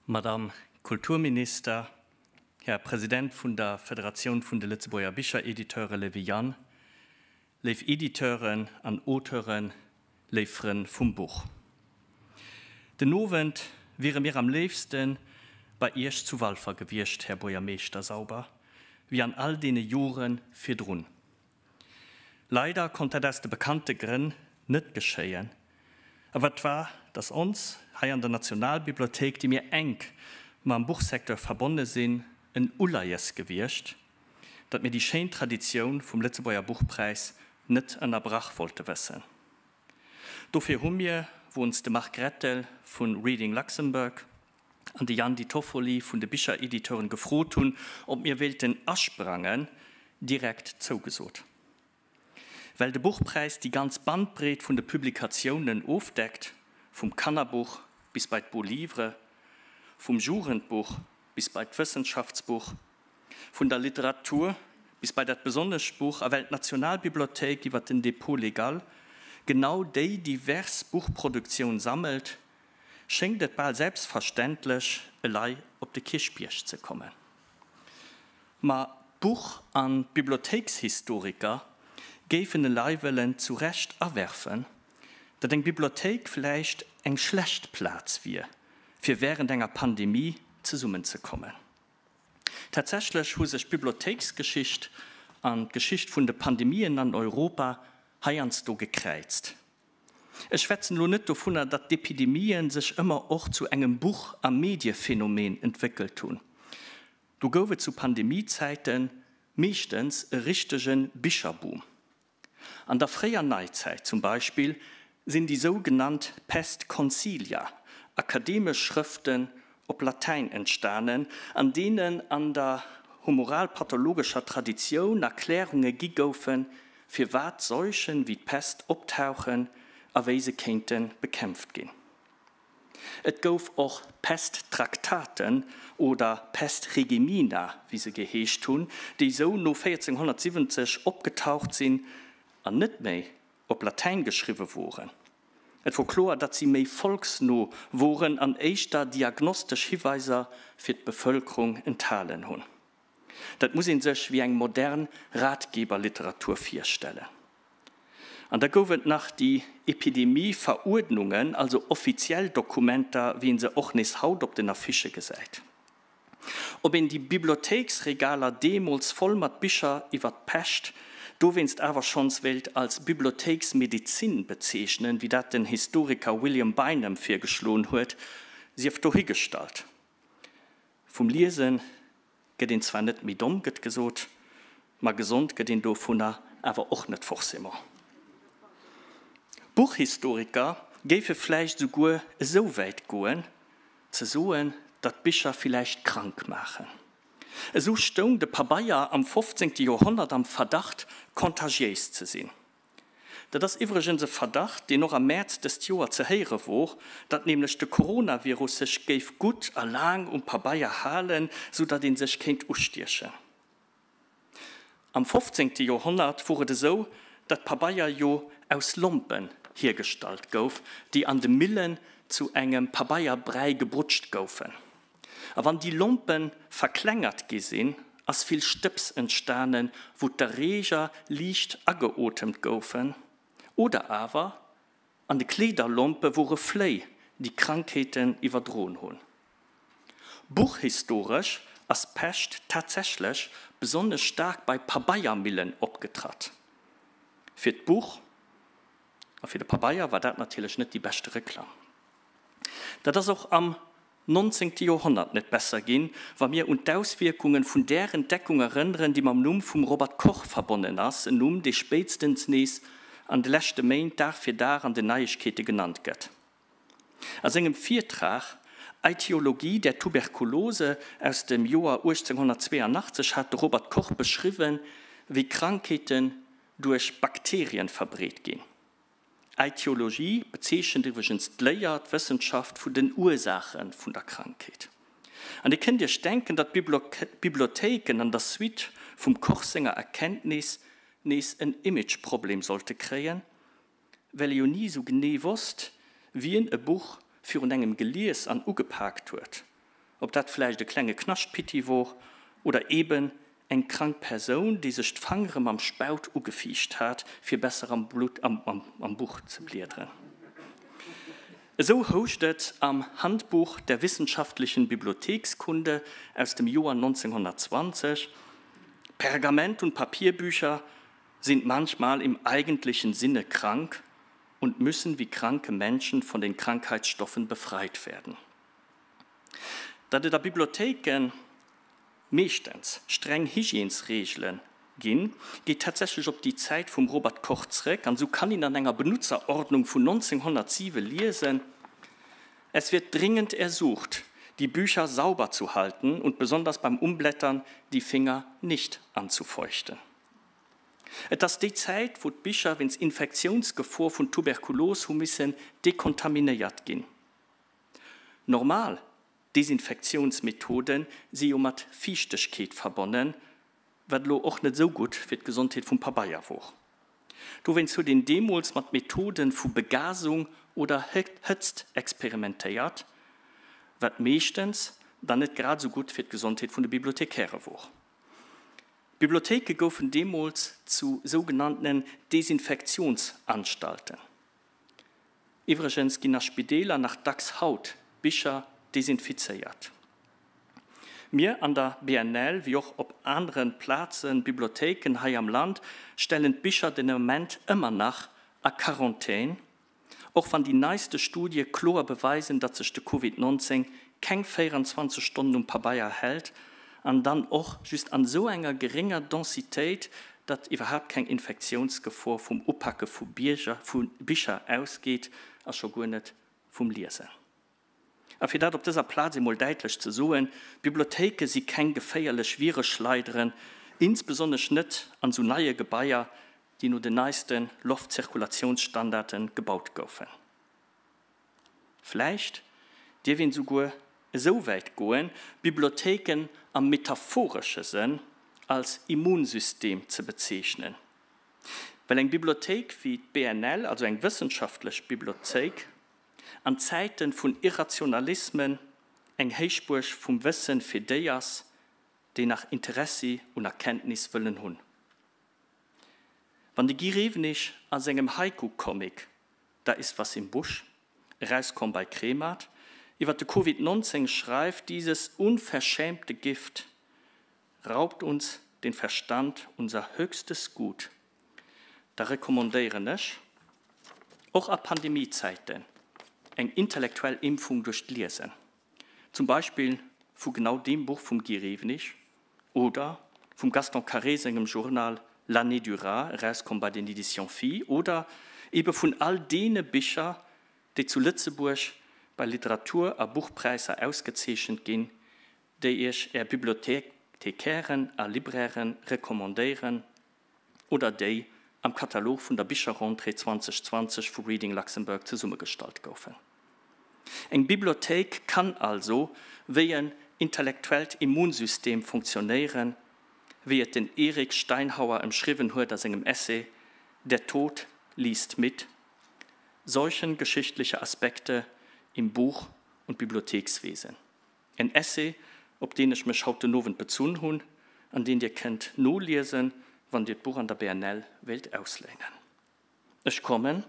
Madamm Kulturminister, Här President vun der Federatioun vun de Lëtzebuerger Bicherediteure Léiwe Yann, léif Editeuren an Auteuren, léif Frënn vum Buch. Den Owend wiere mir am léifste bei Iech zu Walfer gewiescht, Här Buergermeeschter Sauber, wéi an all deene Jore virdrun. Leider konnt dat aus de bekannte Grënn net geschéien. Awer et war, dass ons hei an der Nationalbibliothéik, déi mir enk mam Buchsecteur verbonne sinn, en Uleies gewiescht, datt mir déi schéin Traditioun vum Lëtzebuerger Buchpräis net ënnerbrach wollte wëssen. Dofir hu mir, wou ons de Marc Rettel vu Reading Luxembourg an de Jan Di Toffoli vun de Bicherediteuren gefrot hunn, ob mir wéilten asprangen, direkt zougesot. Well de Buchpräis déi ganz Bandbreet vun de Publikatiounen ofdeckt, vum Kannerbuch bis bei d'Beaux Livres, vum Jugendbuch bis bei d'Wëssenschaftsbuch, vun der Literatur bis bei dat besonnescht Buch, a well d'Nationalbibliothéik iwwer den Dépôt légal genau déi divers Buchproduktioun sammelt, schéngt et bal selbstverständlech, elei op de Kierchbierg ze kommen. Ma d'Buch an d'Bibliothéikshistoriker géifen elei wëllen zu Recht awerfen, datt eng Bibliothéik vläicht eng schlecht Plaz wier, fir wärend enger Pandemie zesummenzekommen. Tatsächlech hu sech d'Bibliothéiksgeschicht an d'Geschicht vun de Pandemien an Europa heiansdo gekräizt. Ech schwätzen elo net dovunner, datt d'Epidemien sech ëmmer och zu engem Buch a Mediephenomen entwéckelt hunn. Do gouf et zu Pandemiezäite meeschtens e richtege Bicherboom. An der fréier Neizäit zum Beispill sinn déi sou genannt Pestconcilia, akademesch Schrëften op Latäin entstanen, an deenen an der humoralpathologescher Traditioun Erklärunge gi goufen, firwat Seuchen wéi d'Pest optauchen a wéi se kéinte bekämpft ginn. Et gouf och Pesttraktaten oder Pestregemina, wéi se geheescht hunn, déi sou no 1470 opgetaucht sinn an net méi op Latäin geschriwwe woren. Et wor kloer, datt si méi volksno woren an éischter diagnostesch Hiweiser fir d'Bevëlkerung enthalen hunn. Dat muss ee sech wéi eng modern Ratgeberliteratur virstellen. An da gouf et nach déi Epidemie-Veruerdnungen, also offiziell Dokumenter, wéi een se och nees haut op den Affichë gesäit. Ob een déi Bibliothéiksregaler deemools voll mat Bicher iwwer d'Pescht dowéinst awer schonns wéilt als Bibliothéiksmedezin bezeechnen, wéi dat den Historiker William Bynum virgeschloen huet, sief dohigestallt. Vum Liese gëtt een zwar net méi domm, gëtt gesot, ma gesond gëtt een dovunner awer och net forcément. Buchhistoriker géife vläicht esouguer esou wäit goen, ze soen, datt Bicher villäicht krank maachen. Esou stoung de Pabeier am 15. Joerhonnert am Verdacht, contagiéis ze sinn. Dat ass iwwregens e Verdacht, deen och am Mäerz dëst Joer ze héiere wor, datt nämlech de Coronavirus sech géif gutt a laang um Pabeier halen, sou datt ee sech kéint ustiechen. Am 15. Joerhonnert wor et esou, datt Pabeier jo aus Lompen hiergestallt gouf, déi an de Millen zu engem Pabeierbräi gebrutscht goufen. A wann déi Lompe verklengert gi sinn, ass vill Stëbs entstanen, wou d'Erreeger liicht ageotemt goufen. Oder awer an de Kleederlompe wore Fléi, déi Krankheeten iwwerdroen hunn. Buchhistoresch ass d'Pescht tatsächlech besonnesch staark bei Pabeiermillen opgetratt. Fir d'Buch a fir de Pabeier war dat natierlech net déi beschte Reklamm. Dat ass och am nonzéngte Joerhonnert net besser ginn, wa mir un d'Auswierkungen vun där Entdeckung erënneren, déi mam Numm vum Robert Koch verbonnen ass, en Numm, dee spéitstens nees an de leschte Méint Dag fir Dag an den Neiegkeete genannt gëtt. A sengem Virtrag Aetiologie der Tuberkulose aus dem Joer 1882 hat de Robert Koch beschriwwen, wéi Krankheeten duerch Bakterien verbreet ginn. Aetiologie bezeechent iwwregens d'Léier, d'Wëssenschaft vun den Ursaache vun der Krankheet. An Dir kënnt Iech denken, datt d'Bibliothéiken an der Suite vum Koch senger Erkenntnis nees en Imageproblem sollte kréien, well ee jo ni esou genee wosst, wien e Buch virun engem gelies an ugepaakt huet. Ob dat vläicht e klenge Knaschtpitti wor oder eben eng krank Persoun, déi sech d'Fangere mam Spaut ugefiicht hat, fir besser am Blut, am, am, am Buch ze bliederen. Esou houscht et am Handbuch der wissenschaftlichen Bibliothekskunde aus dem Joer 1920, Pergament und Papierbücher sind manchmal im eigentlichen Sinne krank und müssen wie kranke Menschen von den Krankheitsstoffen befreit werden. Datt et a Bibliothéike meeschtens streng Hygiènesreegele ginn, geet tatsächlech op déi Zäit vum Robert Koch zréck an esou kann een an enger Benutzerordnung vun 1907 liesen, Es wird dringend ersucht, die Bücher sauber zu halten und besonders beim Umblättern die Finger nicht anzufeuchten. Et ass déi Zäit, wou d'Bicher wéinst Infektiounsgefor vun Tuberkulos hu missen dekontaminéiert ginn. Normal Desinfektiounsmethode si jo mat Fiichtegkeet verbonnen, wat elo och net esou gutt fir d'Gesondheet vum Pabeier wor. Dowéinst huet een deemools mat Methoden vu Begasung oder Hëtzt experimentéiert, wat meeschtens dann net grad esou gutt fir d'Gesondheet vun de Bibliothekäre wor. Bibliothéike goufen deemools zu sougenanntenen Desinfektionsanstalten. Iwwregens ginn a Spideeler nach dacks haut Bicher desinfizéiert. Mir an der BNL, wéi och op anere Plazen, Bibliothéiken hei am Land, stellen d'Bicher den Ament ëmmer nach a Quarantän, och wann déi neiste Studie kloer beweisen, datt sech de Covid 19 keng 24 Stonnen um Pabeier hält an dann och just an esou enger gerénger Densitéit, datt iwwerhaapt keng Infektiounsgefor vum Upake vu Bicher ausgeet a scho guer net vum Liesen. A fir dat op dëser Plaz emol däitlech ze soen, Bibliothéike si keng geféierlech Vireschleideren, insbesonnesch net an esou neie Gebaier, déi no den neiste Loftzirkulatiounsstandarde gebaut goufen. Vläicht dierf een souguer esou wäit goen, Bibliothéiken am metaphoresche Sënn als Immunsystem ze bezeechnen. Well eng Bibliothéik wéi d'BNL, also eng wëssenschaftlech Bibliothéik, an Zäite vun Irrationalismen eng Héichbuerg vum Wëssen fir déi ass, déi nach Interessi un Erkenntnis wëllen hunn. Wann de Guy Rewenig a sengem Haiku-Comic Da ist was im Busch, erauskomm bei Kremart, iwwer de Covid 19 schreift, Dieses unverschämte Gift raubt uns den Verstand, unser höchstes Gut, da recommandéieren ech, och a Pandemiezäiten, eng intellektuell Impfung duerch d'Liesen, zum Beispill vu genau deem Buch vum Guy Rewenig oder vum Gaston Carré sengem Journal L'année du rat, erauskomm bei den Editions Phi, oder ebe vun all deene Bicher, déi zu Lëtzebuerg bei Literatur a Buchpräisser ausgezeechent ginn, déi Iech Är Bibliothekären a Librairen recommandéieren oder déi am Katalog vun der Bicherrentrée 2020 vu Reading Luxembourg zesummegestallt goufen. Eng Bibliothéik kann also wéi en intellektuellt Immunsystem funktionéieren, wéi et den Eric Steinhauer ëmschriwwen huet a sengem Essay Der Tod liest mit, Seuchengeschichtliche Aspekte im Buch und Bibliothekswesen. En Essay, op deen ech mech haut den Owend bezunn hunn an deen Dir kënnt noliesen, wann Dir d'Buch an der BNL wéilt ausléinen. Ech kommen,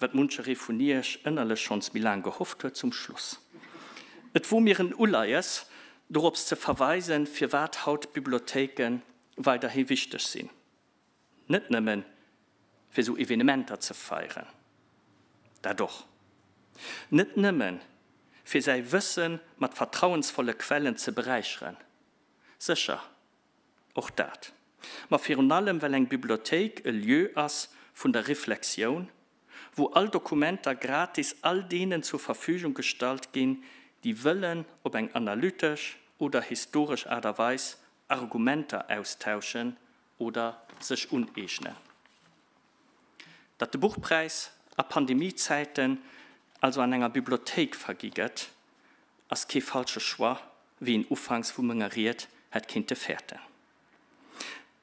wat muncheree vun Iech ënnerlech schonns méi laang gehofft huet, zum Schluss. Et wor mir en Uleies, dorops ze verweisen, firwat haut d'Bibliothéike weiderhi wichteg sinn. Net nëmmen, fir esou Evenementer ze feieren, dat och. Net nëmmen, fir säi Wësse mat vertrauensvolle Quellen ze beräicheren, sécher, och dat. Ma virun allem, well eng Bibliothéik e Lieu ass vun der Reflexioun, wou all Dokumenter gratis all deenen zur Verfügung gestallt ginn, déi wëllen op eng analytesch oder historesch Aart a Weis Argumenter austauschen oder sech uneegnen. Datt de Buchpräis a Pandemiezäiten also an enger Bibliothéik vergi gëtt, ass kee falsche Choix, wéi een ufanks vu menger Ried hätt kéinte fäerten.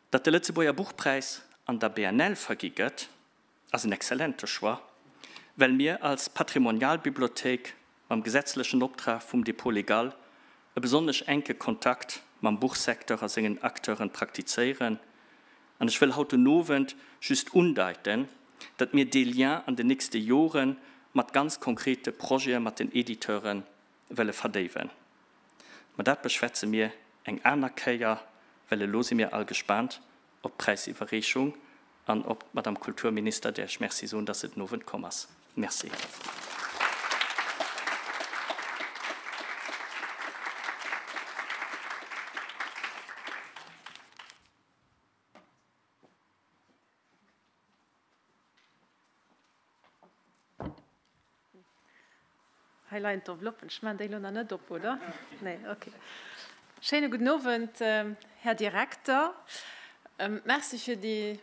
Datt de Lëtzebuerger Buchpräis an der BNL vergi gëtt, ass en exzellente Choix, well mir als Patrimonialbibliothéik mam gesetzlechen Optrag vum Dépôt légal. E besonnesch enke Kontakt mam Buchsecteur a sengen Acteuren praktizéieren, an ech wëll haut den Owend just undeiten, datt mir dee Lien an den nächste Jore mat ganz konkrete Projete mat den Editeure wëlle verdéiwen. Mä dat beschwätze mir eng aner Kéier, well elo si mir all gespaant op d'Präisiwwerreechung an op d'Madame Kulturminister, där ech Merci soen, dass se den Owend komm ass. Merci. Hei leien d'Enveloppen. Ech maachen déi elo nach net op, oder? Nee, okay. Schéine gudden Owend, Här Direkter. Merci fir déi,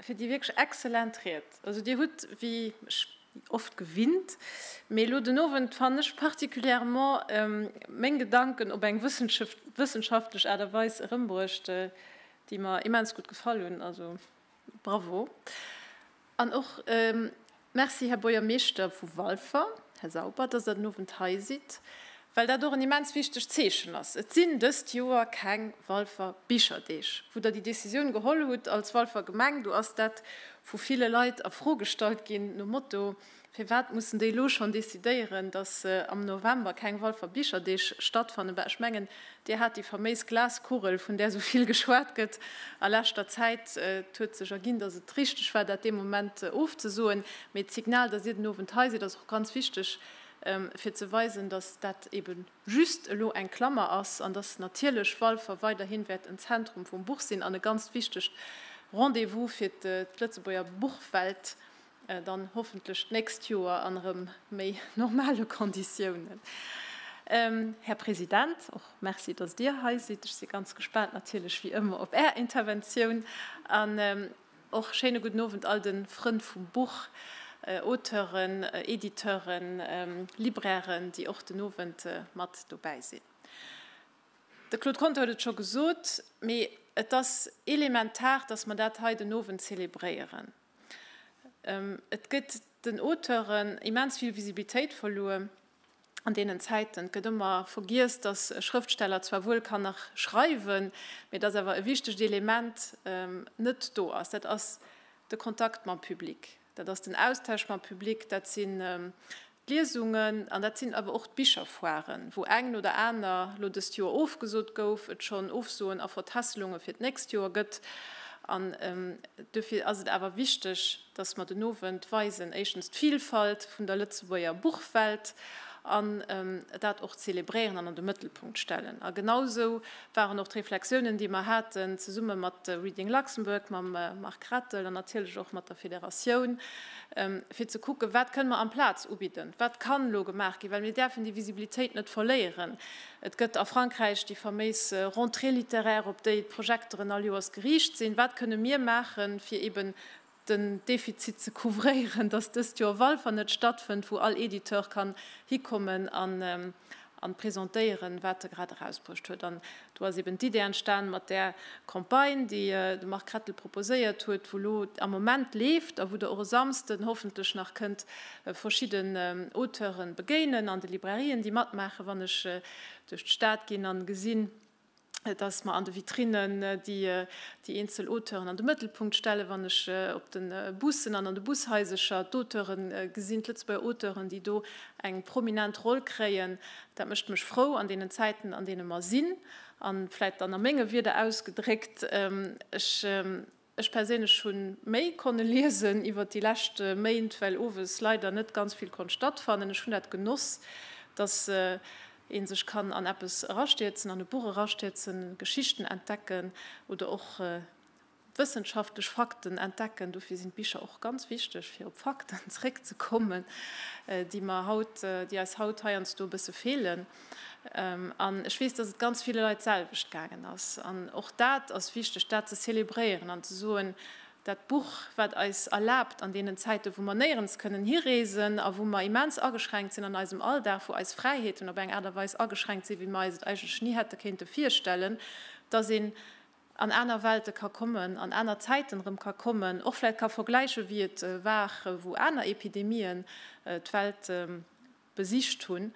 fir déi wierklech exzellent Ried. Also Dir hutt, wéi ech oft gewinnt, mee elo den Owend fannen ech particulièrement, meng Gedanken op eng wëssenschaftlech Aart a Weis erëmbruecht, déi mer immens gutt gefall hunn. Also Bravo. An och Merci, Här Buergermeeschter vu Walfer, Här Sauber, dass Der den Owend hei sidd, well dat och en immens wichtegt Zeechen ass. Et sinn dëst Joer keng Walfer Bicherdeeg. Wou Der déi Décisioun geholl hutt als Walfer Gemeng, do ass dat vu ville Leit a Fro gestallt ginn, nom Motto, Firwat mussen déi elo schonn decidéieren, datt am November keng Walfer Bicherdeeg stattfannen? Bah, ech mengen, Dir hat déi faméis Glaskugel, vun där esou vill geschwat gëtt a leschter Zäit. Et huet sech erginn, datt et richteg war, dat dee Moment ofzesoen. Mee d'Signal, datt Dir den Owend hei sidd, ass och ganz wichteg, fir ze weisen, datt dat ebe just elo eng Klammer ass an datt natierlech Walfer weiderhi wäert en Zentrum vum Buch sinn an e ganzt wichtegt Rendez-vous fir d'Lëtzebuerger Buchwelt. Dann hoffentlech d'nächst Joer an erëm méi normale Konditiounen. Här President, och Merci, dass Dir hei sidd. Ech si ganz gespaant natierlech wéi ëmmer op Är Interventioun. An och schéine gudden Owend all de Frënn vum Buch, Auteuren, Editeuren, Librairen, déi och den Owend mat dobäi sinn. De Claude Conter huet et scho gesot, mee et ass elementar, dass mer dat hei den Owend zelebréieren. Et gëtt den Auteuren immens vill Visibilitéit verluer an deenen Zäiten. Et gëtt ëmmer vergiess, datt e Schrëftsteller zwar wuel kann nach schreiwen, mee datt awer e wichtegt Element net do ass. Dat ass de Kontakt mam Public, dat ass den Austausch mam Public, dat sinn D'Liesungen, an dat sinn awer och d'Bicherfoiren, wou eng no der aner lo dëst Joer ofgesot gouf, et schonn Ofsoen a Vertässelunge fir d'nächst Joer gëtt. An duerfir ass et awer wichteg, dass mer den Owend weisen, éischtens d'Vilfalt vun der Lëtzebuerger Buchwelt an dat och zelebréieren an an de Mëttelpunkt stellen. A genau esou waren och d'Reflexiounen, déi mer haten, zesumme mat Reading Luxembourg, mam Marc Rettel an natierlech och mat der Federatioun, fir ze kucken, wat kënne mer amplaz ubidden, wat kann elo gemaach ginn, well mir däerfen déi Visibilitéit net verléieren. Et gëtt a Frankräich déi faméis Rentrée littéraire, op déi d'Projekteren all Joers geriicht sinn. Wat kënne mir maachen, fir eben den Defizit ze couvréieren, dass dëst Joer Walfer net stattfënnt, wou all Editeur kann hikommen an presentéieren, wat e grad erausbruecht huet. An do ass eben d'Idee entstan mat där Campagne, déi de Marc Rettel proposéiert huet, wou elo am Moment leeft a wou Der och e Samsden hoffentlech nach kënnt verschidden Auteuren begéinen an de Librairien, déi matmaachen. Wann ech duerch d'Stad ginn an gesinn, dass mer an de Vitrinnen déi eenzel Auteuren an de Mëttelpunkt stellen, wann ech op de Bussen an an de Bushaisercher d'Auteure gesinn, d'Lëtzebuerger Auteuren, déi do eng prominent Roll kréien, dat mécht mech frou an deenen Zäiten, an deene mer sinn. A vläicht dann a menge Wierder ausgedréckt, ech Ech perséinlech hunn méi konne liesen iwwert déi lescht Méint, well owes leider net ganz vill konnt stattfannen. Ech hunn dat genoss, dass een sech kann an eppes erastierzen, an e Buch erastierzen, Geschichten entdecken oder och wëssenschaftlech Fakten entdecken. Dofir sinn d'Bicher och ganz wichteg, fir op Fakten zréckzekommen, déi mer haut, déi eis haut heiansdo e bësse feelen. An ech weess, dass et ganz ville Leit d'selwecht gaangen ass. An och dat ass wichteg, dat ze zelebréieren an ze soen, Dat Buch, wat eis erlaabt an deenen Zäiten, wou mer néierens kënnen hireesen a wou mer immens ageschränkt sinn an eisem Alldag, wou eis Fräiheeten op eng Aart a Weis ageschränkt sinn, wéi mer eis et eigentlech ni hätte kéinte virstellen, dass een an aner Welte ka kommen, an aner Zäiten erëm ka kommen, och vläicht ka vergläichen, wéi et war, wou aner Epidemien d'Welt besicht hunn.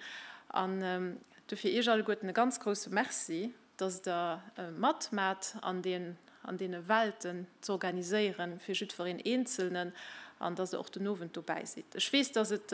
An. Dofir Iech alleguerten e ganz grousse Merci, dass Der matmaat an deen, an deene Welten z'organiséieren fir jiddwereen Eenzelnen an dass Der och den Owend dobäi sidd. Ech weess, dass et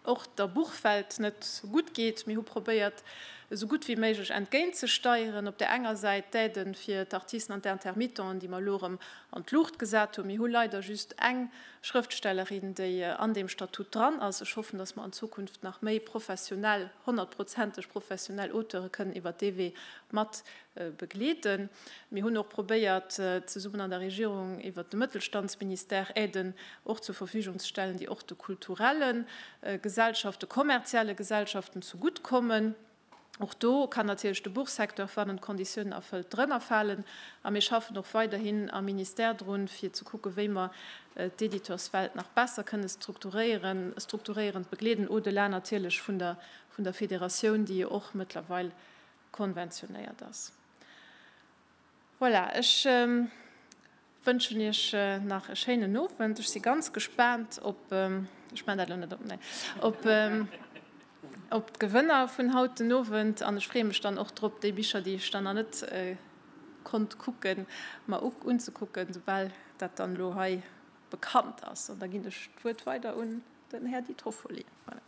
och der Buchwelt net gutt geet. Mir hu probéiert, esou gutt wéi méiglech entgéintzesteieren. Op där enger Säit d'Aiden fir d'Artisten an d'Intermittenten, déi mer elo erëm an d'Luucht gesat hunn. Mir hu leider just eng Schrëftstellerin, déi an deem Statut dran ass. Ech hoffen, dass mer an Zukunft nach méi professionell, honnertprozenteg professionell Auteure kënnen iwwert dee Wee mat begleeden. Mir hunn och probéiert, zesummen an der Regierung iwwert de Mëttelstandsministère Aiden och zur Verfügung ze stellen, déi och de kulturelle Gesellschaften, de kommerzielle Gesellschaften zegutt kommen. Och do kann natierlech de Buchsecteur, wann en d'Konditiounen erfëllt, drënner falen. A mir schaffen och weiderhin am Ministère drun, fir ze kucken, wéi mer d'Editeurswelt nach besser kënne strukturéieren, strukturéierend begleeden, au-delà natierlech vun der, vun der Federatioun, déi jo och mëttlerweil konventionéiert ass. Voilà, ech wënschen Iech nach e schéinen Owend. Ech si ganz gespaant op, ech maachen dat elo net op, nee, op, op d'Gewënner vun haut den Owend an ech freeë mech dann och drop, déi Bicher, déi ech dann nach net konnt kucken, mer unzekucken, soubal dat dann elo hei bekannt ass. An da ginn ech d'Wuert weider un den Här Di Toffoli. Voilà.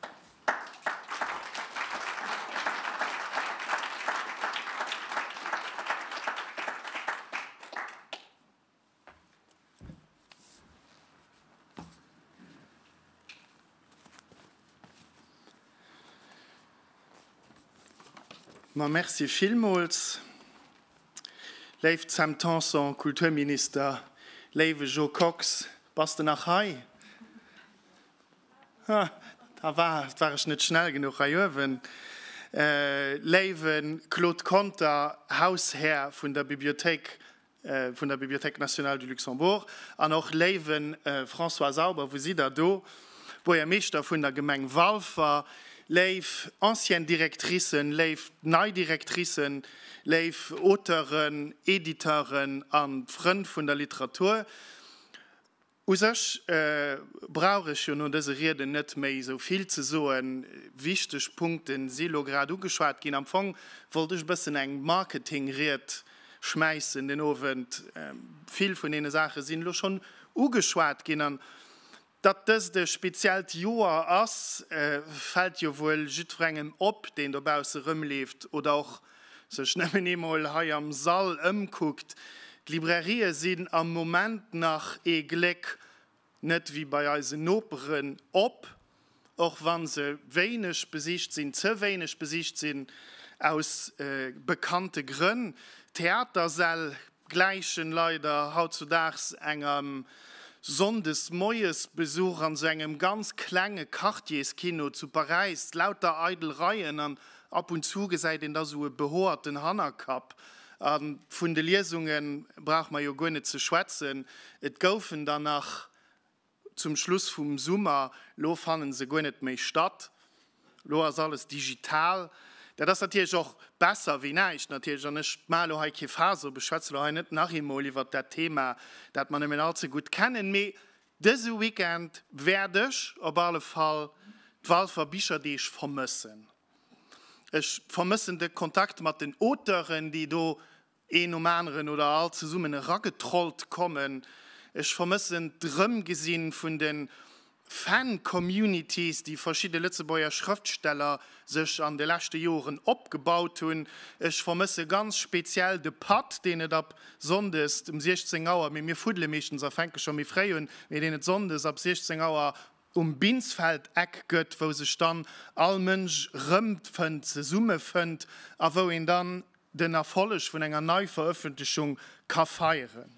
Ma merci villmools, léift Sam Tanson, Kulturminister, léiwe Jo Kox, bass de nach hei? Ha, da war war ech net schnell genuch hei uewen. Léiwe Claude Conter, Haushär vun der Bibliothéik vun der Bibliothèque nationale du Luxembourg, an och léiwe François Sauber, wou sidd Der do, Buergermeeschter vun der Gemeng Walfer, léif ancienne Directricen, léif nei Directricen, léif Auteuren, Editeuren a Frënn vun der Literatur. U sech brauch ech jo no dëse Rieden net méi esou vill ze soen. Wichteg Punkte si lo grad ugeschwat ginn. Am Fong wollt ech e bëssen eng Marketingried schmäissen den Owend. Vill vun deene Saache sinn elo schonn ugeschwat ginn. An datt dëst e speziellt Joer ass, fält jo wuel jiddwerengem op, deen dobausse rëmleeft oder och sech nëmmen eemol hei am Sall ëmkuckt, d'Librairië sinn am Moment nach ee Gléck net wéi bei eisen Noperen op, och wa se wéineg besicht sinn, ze wéineg besicht sinn aus bekannte Grënn. D'Theatersäll gläichen leider hautzudaags engem Sonndesmoiesbesuch an sou engem ganz klenge Quartierskino zu Paräis, lauter eidel Reien an ab und zu gesäit een da sou e behoerten Hannerkapp. A vun de Liesunge brauche mer jo guer net ze schwätzen, et goufen der nach zum Schluss vum Summer, lo fannen se guer net méi statt, lo ass alles digital. Dat ass natierlech och besser wéi näischt natierlech, an ech maache lo hei kee Faass op, ech schwätze lo hei net nach eemol iwwert dat Thema, dat mer nëmmen all ze gutt kennen, mee dëse Weekend wäert ech op alle Fall d'Walfer Bicherdeeg vermëssen. Ech vermëssen de Kontakt mat den Auteuren, déi do een nom aneren oder all zesummen eragetrollt kommen. Ech vermëssen d'Erëmgesinn vun de Fan-Communities, déi verschidde Lëtzebuerger Schrëftsteller sech an de leschte Joren opgebaut hunn. Ech vermësse ganz speziell de Patt, deen et ab sonndes um 16 Auer, mee mir fuddele meeschtens a fänke scho méi fréi un, mee deen et sonndes ab 16 Auer um Binsfeld-Eck gëtt, wou sech dann all Mënsch erëmfënnt, zesummefënnt a wou een dann den Erfolleg vun enger Neiverëffentlechung ka feieren.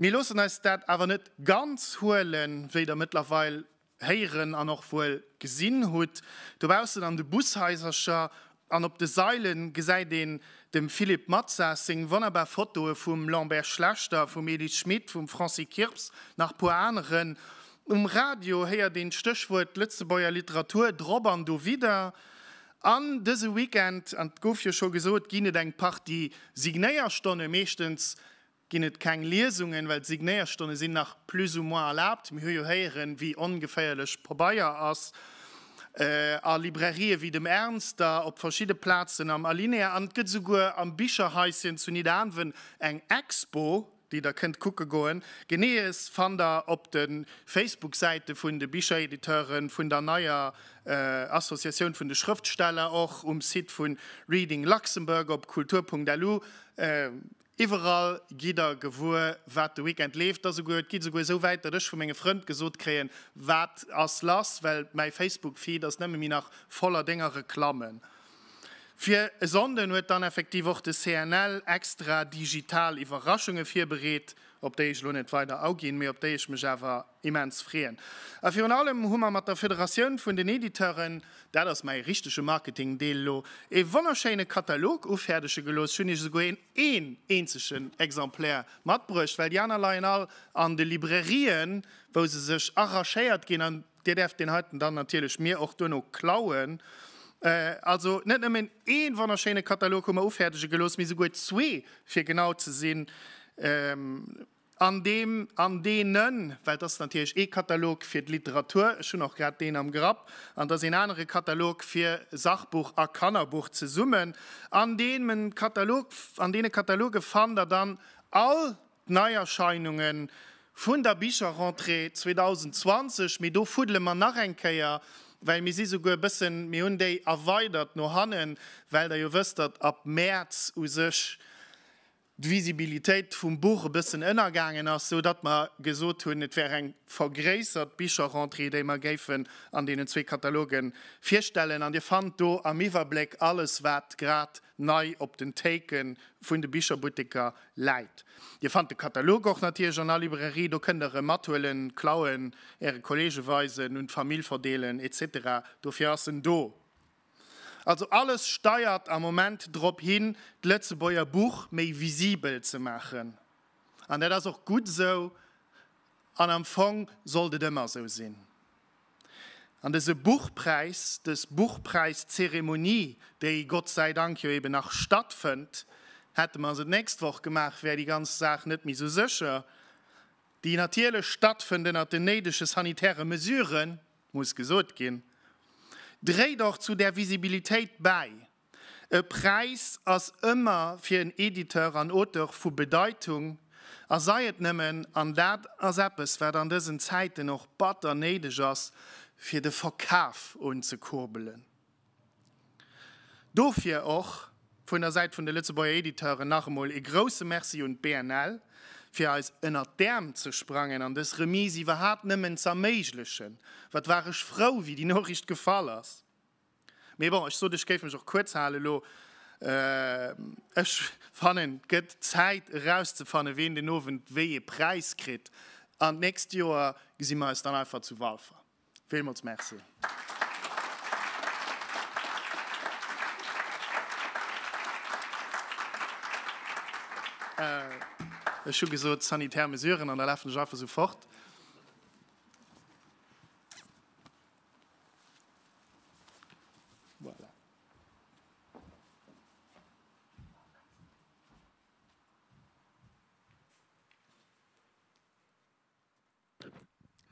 Mir loossen eis dat awer net ganz huelen, wéi der mëttlerweil héieren an och wuel gesinn hutt. Dobaussen an de Bushaisercher an op de Saile gesäit een dem Philippe Matsas seng wonnerbar Fotoe vum Lambert Schlechter, vum Elis Schmit, vum Francis Kirps, nach puer aneren. Um Radio héiert een d'Stéchwuert Lëtzebuerger Literatur drop an dowidder. An dëse Weekend, an et gouf jo scho gesot, ginn et eng Partie Signéierstonnen. Meeschtens ginn et keng Liesungen, well d'Signéierstonne sinn nach plus ou moins erlaabt. Mir hu jo héieren, wéi ongeféierlech Pabeier ass. A Librairië wéi dem Ernster, op verschidde Plazen am Alinéa an et gëtt esouguer am Bicherhaischen zu Nidderaanwen eng Expo, déi der kënnt kucke goen. Geneeës fannt der op de Facebook-Säite vun de Bicherediteuren, vun der neier Associatioun vun de Schrëftsteller, och um Site vu Reading Luxembourg op kultur.lu. Iwwerall gitt der gewuer, wat de Weekend leeft. Et geet esouguer esou wäit, datt ech vu menge Frënd gesot kréien, wat ass lass, well mäi Facebook-Feed ass nëmme méi nach voller denger Reklammen. Fir e Sonnden huet dann effektiv och de CNL extra digital Iwwerraschunge virbereet, op déi ech elo net weider auginn, mee op déi ech mech awer immens freeën. A virun allem hu mer mat der Federatioun vun den Editeuren, dat ass mäi richtege Marketingdeel elo, e wonnerschéine Katalog ufäerdege gelooss. Ech hunn Iech esouguer een een eenzegen Exemplaire matbruecht, well déi aner leien all an de Librairien, wou se sech arrachéiert ginn. An Dir däerft deen heiten dann natierlech mir och duerno klauen. Also net nëmmen ee wonnerschéine Katalog hu mer ufäerdege gelooss, mee souguer zwee, fir genau ze sinn. An deem, an deenen, well et ass natierlech ee Katalog fir d'Literatur, ech hunn och grad deen am Grapp, an et ass een anere Katalog fir Sachbuch a Kannerbuch zesummen. An deem Katalog, an deene Kataloge fannt Der dann all D'Neierscheinunge vun der Bicherrentrée 2020, mee do fuddele mer nach eng Kéier, well mir si souguer e bëssen, mir hunn déi erweidert no hannen, well Der jo wësst, datt ab Mäerz u sech d'Visibilitéit vum Buch e bëssen ënnergaangen ass, sou datt mer gesot hunn, et wär eng vergréissert Bicherrentrée, déi mer géifen an deenen zwee Kataloge virstellen. An Dir fannt do am Iwwerbléck alles, wat grad nei op den Théike vun de Bicherbutteker läit. Dir fannt de Katalog och natierlech an all Librairie, do kënnt der e mathuelen, klauen, äre Kollege weisen, un d'Famill verdeelen, etc. Dofir ass en do. Also alles steiert am Moment drop hin, d'Lëtzebuerger Buch méi visibel ze maachen. An dat ass och gutt esou an am Fong sollt et ëmmer esou sinn. An dëse Buchpräis, dës Buchpräiszeremonie, déi Gott sei Dank jo eben nach stattfënnt, hätte mer se d'nächst Woch gemaach, wär déi ganz Saach net méi esou sécher, déi natierlech stattfënnt ënnert den néidege sanitäre Mesuren, muss gesot ginn, dréit och zu där Visibilitéit bäi. E Präis ass ëmmer fir en Editeur an Auteur vu Bedeitung, a sei et nëmmen, an dat ass eppes, wat an dësen Zäiten och batter néideg ass, fir de Verkaf unzekurbelen. Dofir och vun der Säit vun de Lëtzebuerger Editeuren nach emol e grousse Merci un d'BNL, fir eis ënnert d'Äerm ze sprangen an dës Remise iwwerhaapt nëmmen z'erméiglechen. Wat war ech frou, wéi déi Noriicht gefall ass! Mee bon, ech sot, ech géif mech och kuerz halen elo. Ech fannen, et gëtt Zäit erauszefannen, ween den Owend wéi ee Präis kritt. An d'nächst Joer gesi mer eis dann einfach zu Walfer. Villmools Merci. Ech hu gesot, sanitär Mesuren, an da lafen ech einfach esou fort. Voilà.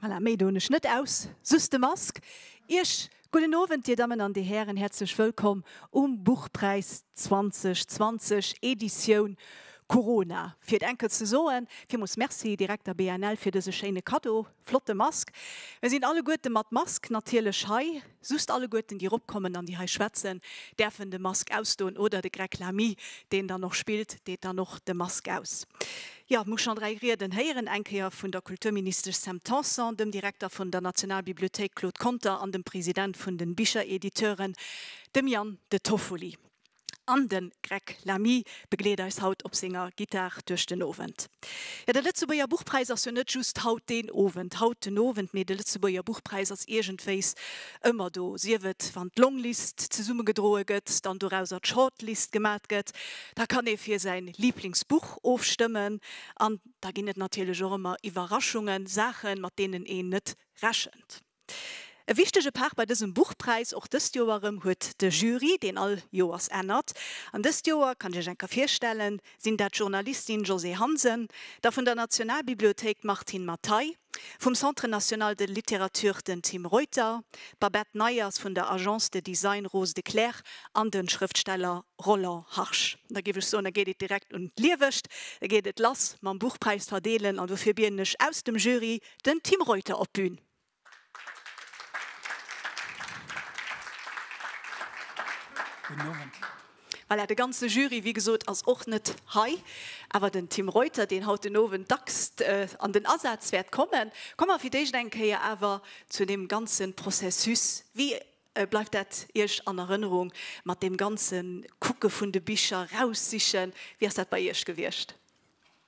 Voilà, méi doen ech net aus, just de Mask. Iech gudden Owend, Dir Dammen an Dir Hären, häerzlech wëllkomm um Buchpräis 2020, Editioun Corona. Fir et enkel ze soen, villmools Merci, Direkter BNL, fir dëse schéine Kaddo. Flotte Mask. Mir sinn alleguerte mat Mask natierlech hei. Just alleguerten, déi eropkommen an déi hei schwätzen, däerfen de Mask ausdoen oder de Greg Lamy, deen dann och spillt, deet dann och de Mask aus. Jo, mir hu schonn 3 Rieden héieren, eng Kéier vun der Kulturministesch Sam Tanson, dem Direkter vun der Nationalbibliothéik Claude Conter an dem President vun den Bicherediteuren, dem Yann De Toffoli. An de Greg Lamy begleet eis haut op senger Gittar duerch den Owend. Jo, de Lëtzebuerger Buchpräis ass jo net just haut deen Owend, haut den Owend, mee de Lëtzebuerger Buchpräis ass iergendwéis ëmmer do. Sief et wann d'Longlist zesummegedroe gëtt, dann dorauser d'Shortlist gemat gëtt, da kann ee fir säin Liblingsbuch ofstëmmen an da ginn et natierlech och ëmmer Iwwerraschungen, Saachen, mat deenen een net rechent. E wichtege Part bei dësem Buchpräis, och dëst Joer erëm, huet de Jury, deen all Joers ännert. An dëst Joer, kann ech iech eng Kéier virstellen, sinn dat d'Journalistin Josée Hansen, da vun der Nationalbibliothéik d'Martine Mathay, vum Centre national de littérature den Tim Reuter, d'Babette Neyers vun der Agence de design Rose de Clerc an de Schrëftsteller Roland Harsch. Da géif ech soen, da geet et direkt un d'Liewegt, da geet et lass mam Buchpräis verdeelen an dofir bieden ech aus dem Jury den Tim Reuter op d'Bün. Gudden Owend. Voilà, de ganze Jury, wéi gesot, ass och net hei, awer den Tim Reuter, deen haut den Owend dacks an den Asaz wäert kommen. Komme mer fir d'éischt eng Kéier awer zu deem ganze Processus. Wéi bleift dat Iech an Erënnerung mat deem ganze Kucke vun de Bicher, raussichen? Wéi ass dat bei Iech gewiescht?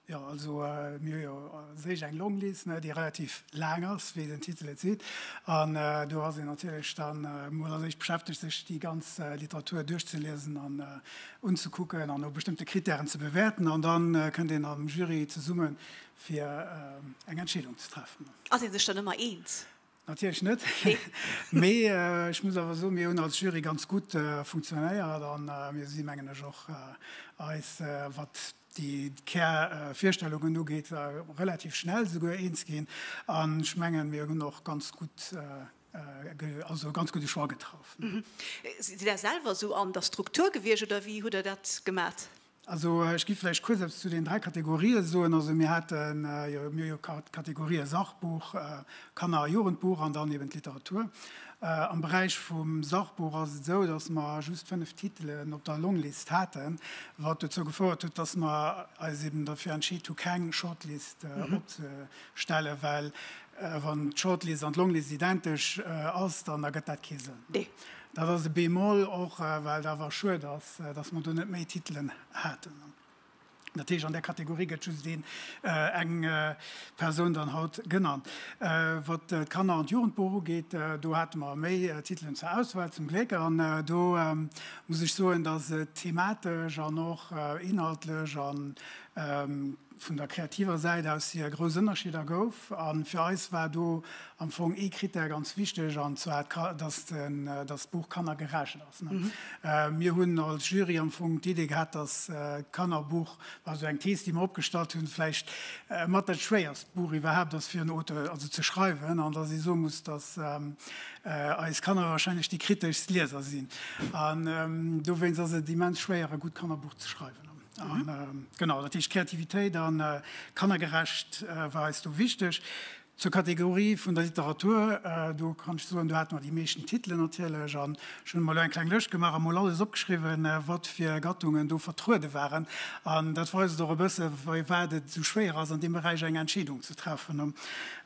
Jo, also mir hu jo a sech eng Longlist, ne, déi relativ laang ass, wéi den Titel et seet. An do ass een natierlech dann emol als éischt beschäftegt, sech déi ganz Literatur duerchzeliesen an unzekucken an no bestëmmte Krittären ze bewäerten. An da kënnt een am Jury zesumme fir eng Entscheedung ze treffen. Ass ee sech dann ëmmer eens? Natierlech net, mee ech muss awer soen, mir hunn als Jury ganz gutt funktionéiert a mir si mengen ech och eis, wat déi Kärvirstellungen ugeet, relativ schnell souguer eens ginn. An ech mengen, mir hunn och ganz gutt, also e ganz gudde Choix getraff. Sidd Der selwer esou an der Struktur gewiescht oder wéi hutt Der dat gemat? Also ech gi vläicht kuerz eppes zu den 3 Kategorië soen. Also mir haten jo, mir hu jo d'Kategorië Sachbuch, Kanner a Jugendbuch an dann eben d'Literatur. Am Beräich vum Sachbuch ass et esou, datt mer just 5 Titelen op der Longlist haten, wat dozou gefouert huet, datt mer eis eben derfir entscheet hu keng Shortlist opzestellen, well wann d'Shortlist an d'Longlist identesch ass, dann ergëtt dat kee Sënn. Dat ass e Bémol, och well et awer schued ass, dass mer do net méi Titelen haten. Dat heescht, an där Kategorie gëtt just een, eng Persoun dann haut genannt. Wat d'Kanner an d'Jugendbuch ugeet, do hate mer méi Titelen zur Auswahl, zum Gléck. An do muss ech soen, dass et thematesch an och inhaltlech a vun der kreativer Säit aus hier grouss Ënnerscheeder gouf. A fir eis war do am Fong ee Krittär ganz wichteg, an zwar, dass d'Buch kannergerecht ass. Mir hunn als Jury am Fong d'Idee gehat, dass d'Kannerbuch, war esou eng Thees, déi mer opgestallt hunn, vläicht mat dat schwéierst Buch iwwerhaapt ass fir en Auteur, also ze schreiwen, an dass ee soe muss, dass eis Kanner wahrscheinlech déi kriteschst Lieser sinn. An dowéinst ass et immens schwéier, e gutt Kannerbuch ze schreiwen. An genau, dat heescht Kreativitéit a kannergerecht war eis do wichteg. Zur Kategorie vun der Literatur, do kann ech soen, do hate mer déi meeschten Titelen natierlech. An ech hunn emol elo eng kleng Lëscht gemaach a mol alles opgeschriwwen, wat fir Gattungen do vertruede waren. An dat weist och e bësse firwat et esou schwéier ass, an deem Beräich eng Entscheedung ze treffen.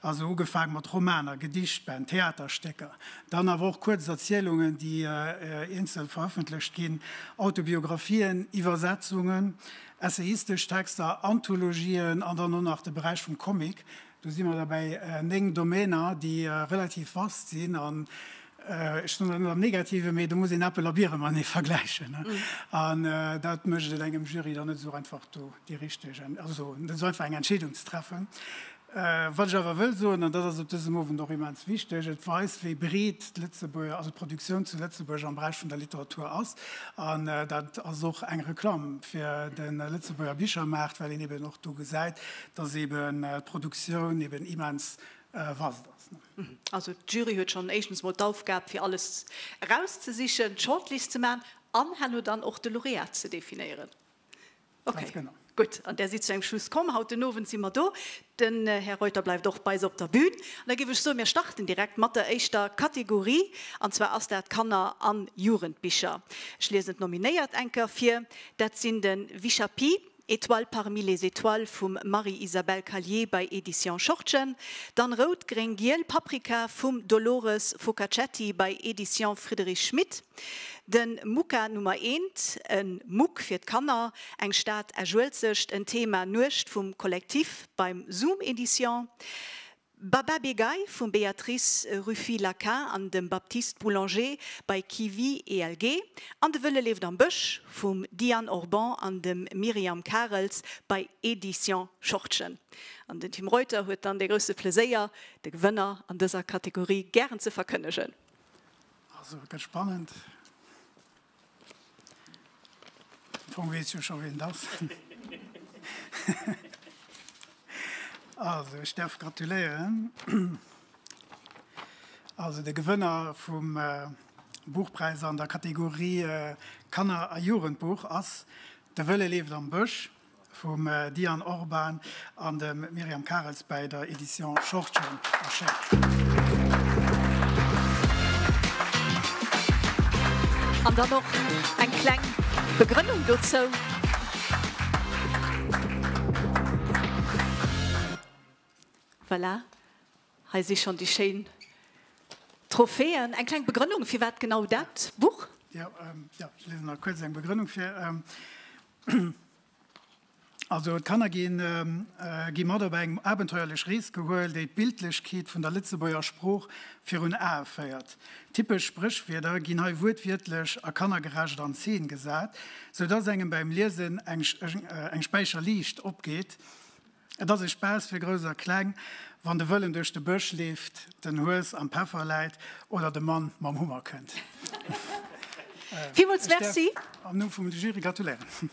Also ugefaange mat Romaner, Gedichtbänn, Theaterstécker, Dann awer och kuerz Erzielungen, déi eenzel verëffentlecht ginn, Autobiographien, Iwwersetzungen, essayistesch Texter, Anthologien an dann och nach de Beräich vum Comic. Do si mer da bäi 9 Domäner, déi relativ vast sinn. An ech soen dat net am Negativen, mee do muss een Äppel a Biere matenee vergläichen. An dat mécht et engem Jury dann net esou einfach, do déi richteg, also net esou einfach eng Entscheedung ze treffen. Wat ech awer wëll soen, an dat ass op dësem Owend och immens wichteg, et weist, wéi breet d'Lëtzebuerger, also d'Produktioun zu Lëtzebuerg am Beräich vun der Literatur ass. An dat ass och eng Reklamm fir de Lëtzebuerger Bichermaart, well een eben och do gesäit, dass eben d'Produktioun eben immens vast ass. Also d'Jury huet schonn éischtens mol d'Aufgab, fir alles erauszesichen, d'Shortlist ze maachen an herno dann och de Laureat ze definéieren. Ok, gutt. An där sidd zu engem Schluss komm. Haut den Owend si mer do. Den Här Reuter bleift och bei eis op der Bühn. An da géif ech soen, mir starten direkt mat der éischter Kategorie, an zwar ass dat Kanner an Jugendbicher. Ech liesen d'Nominéiert eng Kéier vir. Dat sinn de Wichapi, Étoile parmi les étoiles vum Marie-Isabelle Callier bei Éditions Schortgen, dann Rout, Gréng, Giel, Paprika vum Dolores Focaccetti bei Éditions Friedrich Schmidt, De Muka Nummer eent, e Muck fir d'Kanner, eng Stad Esch-Uelzecht, en Thema Nuecht vum Kollektif beim Zoom Edition. Baba Begay vum Béatrice Ruffi-Laquin an dem Baptiste Boulanger bei Kiwi ELG an De Wëlle leeft am Bësch vum Diane Orban an dem Myriam Karels bei Editions Schortgen. An den Tim Reuter huet dann dee grousse Pleséier, de Gewënner an dëser Kategorie gären ze verkënnegen. Also, et gëtt spannend. Am Fong weess ech jo scho ween et ass. Also ech däerf gratuléieren. Also de Gewënner vum Buchpräis an der Kategorie Kanner a Jugendbuch ass De Wëlle leeft am Bësch. Vum Diane Orban an dem Myriam Karels bäi der Edition Schortgen erschéngt. An dann och eng kleng Begrënnung dozou. Voilà, hei si schonn déi schéin Trophäen. Eng kleng Begrënnung, firwat genau dat Buch? Jo, ech liesen nach kuerz eng Begrënnung vir. Also d'Kanner ginn gi mat op eng abenteuerlech Rees gehuel, déi d'Bildlechkeet vun der Lëtzebuerger Sprooch virun Ae féiert. Typesch Spréchwierder ginn hei wuertwiertlech a kannergerecht an Zeen gesat, sou dass engem bäim Liesen eng Späicherliicht opgeet, Et ass e Spaass fir Grouss a Kleng, wann de Wëllen duerch de Bësch leeft, den Hues am Peffer läit oder de Mann mam Hummer kënnt. Villmools Merci. Ech däerf am Numm vum Jury gratuléieren.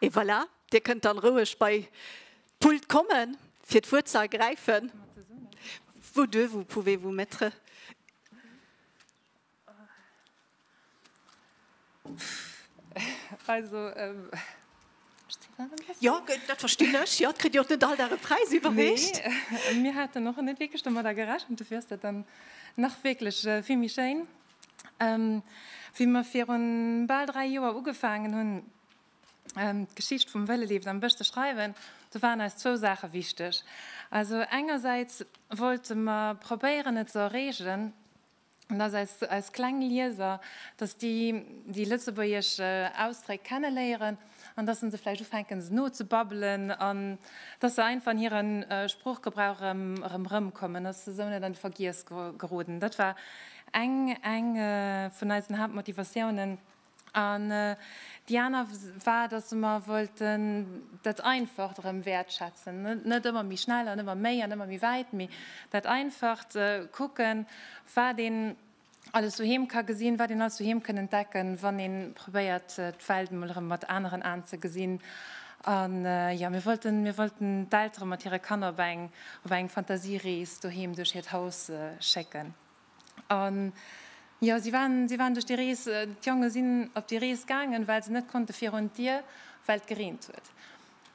Et voilà, Dir kënnt dann roueg bei d'Pult kommen, fir d'Wuert ze ergräifen. Vous deux, vous pouvez vous mettre. Also, Jo, dat verstinn ech. Jo, et kritt jo och net all Dag e Präis iwwerreecht. Nee, mir haten och net wierklech domadder gerechent. Dofir ass dat dann nach wierklech vill méi schéin. Wéi mer virun bal 3 Joer ugefaangen hunn, d'Geschicht vum Wëlle leeft am Bësch ze schreiwen, do waren eis zwou Saache wichteg. Also engersäits wollte mer probéieren, et ze erreegen, dass eis, eis kleng Lieser, dass déi déi lëtzebuergesch Ausdréck kenneléieren an dass se vläicht ufänken, se nozebabbelen an dass se einfach an hire Sproochgebrauch erëm, erëm erëmkommen, dass se esou net an de Vergiess geroden. Dat war eng, eng vun eisen Haaptmotivatiounen. An déi aner war, dass mer wollten dat Einfacht erëm wäertschätzen. Net ëmmer méi schnell an ëmmer méi an ëmmer méi wäit, mee dat Einfacht kucken, wat een alles doheem ka gesinn, wat een alles doheem kënn entdecken, wann ee probéiert, d'Welt emol erëm mat aneren Aen ze gesinn. An jo, mir wollten, mir wollten d'Eltere mat hire Kanner op eng, op eng Fantasierees doheem duerch hiert Haus schécken. An jo, si waren, si waren duerch déi Rees, d'Jonge sinn op déi Rees gaangen, well se net konnte virun d'Dier, well et gereent huet.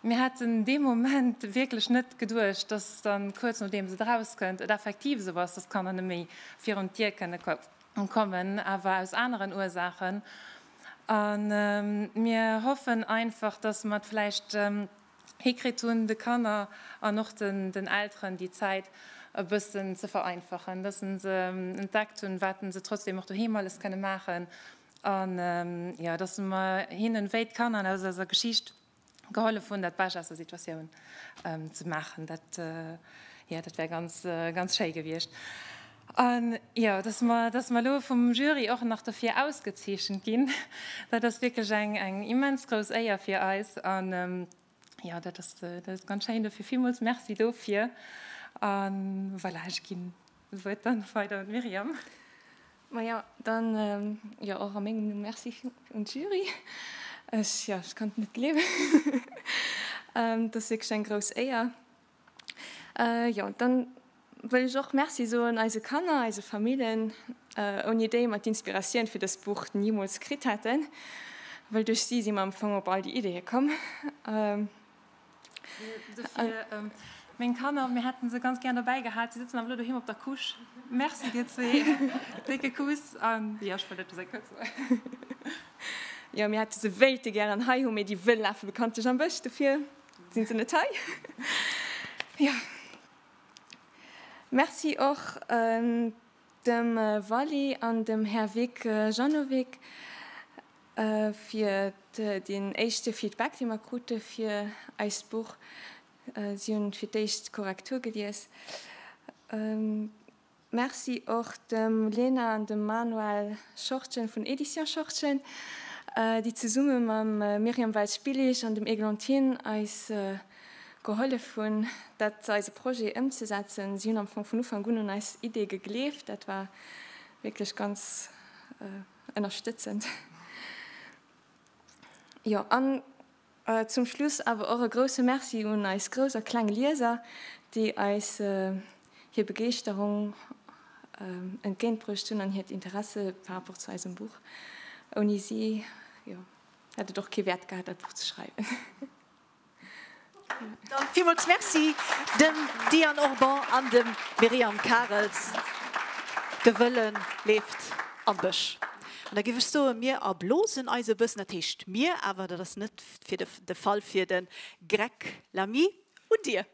Mir haten dee Moment wierklech net geduecht, dass dann kuerz nodeems et erauskënnt, et effektiv esou ass, dass d'Kanner net méi virun d'Dier kënne kommen, awer aus aneren Ursaachen. A mir hoffen einfach, dass mer et vläicht hikritt hunn, de Kanner an och den Elteren déi Zäit e bëssen ze vereinfachen, dass se entdeckt hunn, wat se trotzdem och doheem alles kënne maachen an, jo, dass mer hinnen, wéi d'Kanner aus eiser Geschicht, gehollef hunn, dat Bescht aus der Situatioun ze maachen. Dat, jo, dat wär ganz, ganz schéi gewiescht. An, jo, dass mer, dass mer elo vum Jury och nach dofir ausgezeechent ginn, dat ass wierklech eng, eng immens grouss Éier fir eis. An, jo, dat ass, dat ass ganz schéin. Dofir villmools Merci dofir. A voilà, ech ginn d'Wuert dann weider un d'Myriam. Maja, dann, jo, och a mengem Numm Merci un d'Jury. Ech, jo, ech kann et net gleewen. Et ass wierklech eng grouss Éier. Jo, dann wëll ech och Merci soen eise Kanner, eise Famillen, ouni déi mer d'Inspiratioun fir dëst Buch nimools kritt hätten, well duerch si si mer am Fong op all déi Ideeë komm. Dofir, meng Kanner, mir hätten se ganz gär dobäi gehat, si sëtzen awer elo doheem op der Couche. Merci dir zwee, décke Kuss an jo, ech wollt eppes kuerz soen. Jo, mir hätte se wéilte gären hei hu, mee déi wëll lafe bekanntlech am Bësch, dofir. Sinn se net hei? Jo. Merci och dem Wally an dem Här Vic Janovic. fir deen éischte Feedback, dee mer krute fir eist Buch. Si hunn fir d'éischt d'Korrektur gelies. Merci och dem Lena an dem Manuel Schortgen vun Editions Schortgen, déi zesumme mam Myriam Welsch-Billig an dem Eglantine eis gehollef hunn, dat eise Projet ëmzesetzen. Si hunn am Fong vun Ufank un un eis Idee gegleeft. Dat war wierklech ganz ënnerstëtzend. Jo, an zum Schluss awer och e grousse Merci un eis grouss a kleng Lieser, déi eis hir Begeeschterung entgéintbruecht hunn an hiert Interesse par rapport zu eisem Buch. Ouni si, jo, hätt et och kee Wäert gehat, dat Buch ze schreiwen. Dann villmools Merci dem Diane Orban an dem Myriam Karels. De Wëlle leeft am Bësch. An da géif ech soen, mir erblosen eis e bëssen. Dat heescht mir, awer dat ass net fir de Fall fir de Greg Lamy. Un Dir.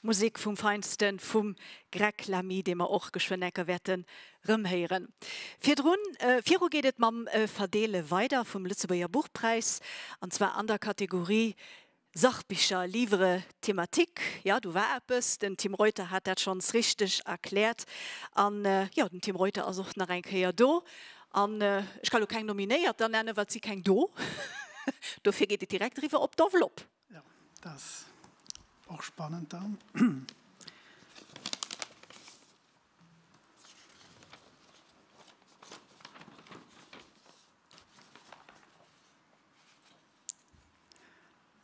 Musek vum Feinsten vum Greg Lamy, dee mer och geschwënn enker wäerten rëmhéieren. Virdrun, viru geet et mam Verdeele weider vum Lëtzebuerger Buchpräis, an zwar an der Kategorie Sachbicher, Livre thématique. Jo, do war eppes, den Tim Reuter hat dat schonns richteg erkläert. An jo, den Tim Reuter ass och nach eng Kéier do. An ech ka lo keng Nominéierter nennen, well et si keng do. Dofir geet et direkt eriwwer op d'Enveloppe. Jo, dat ass och spannend dann.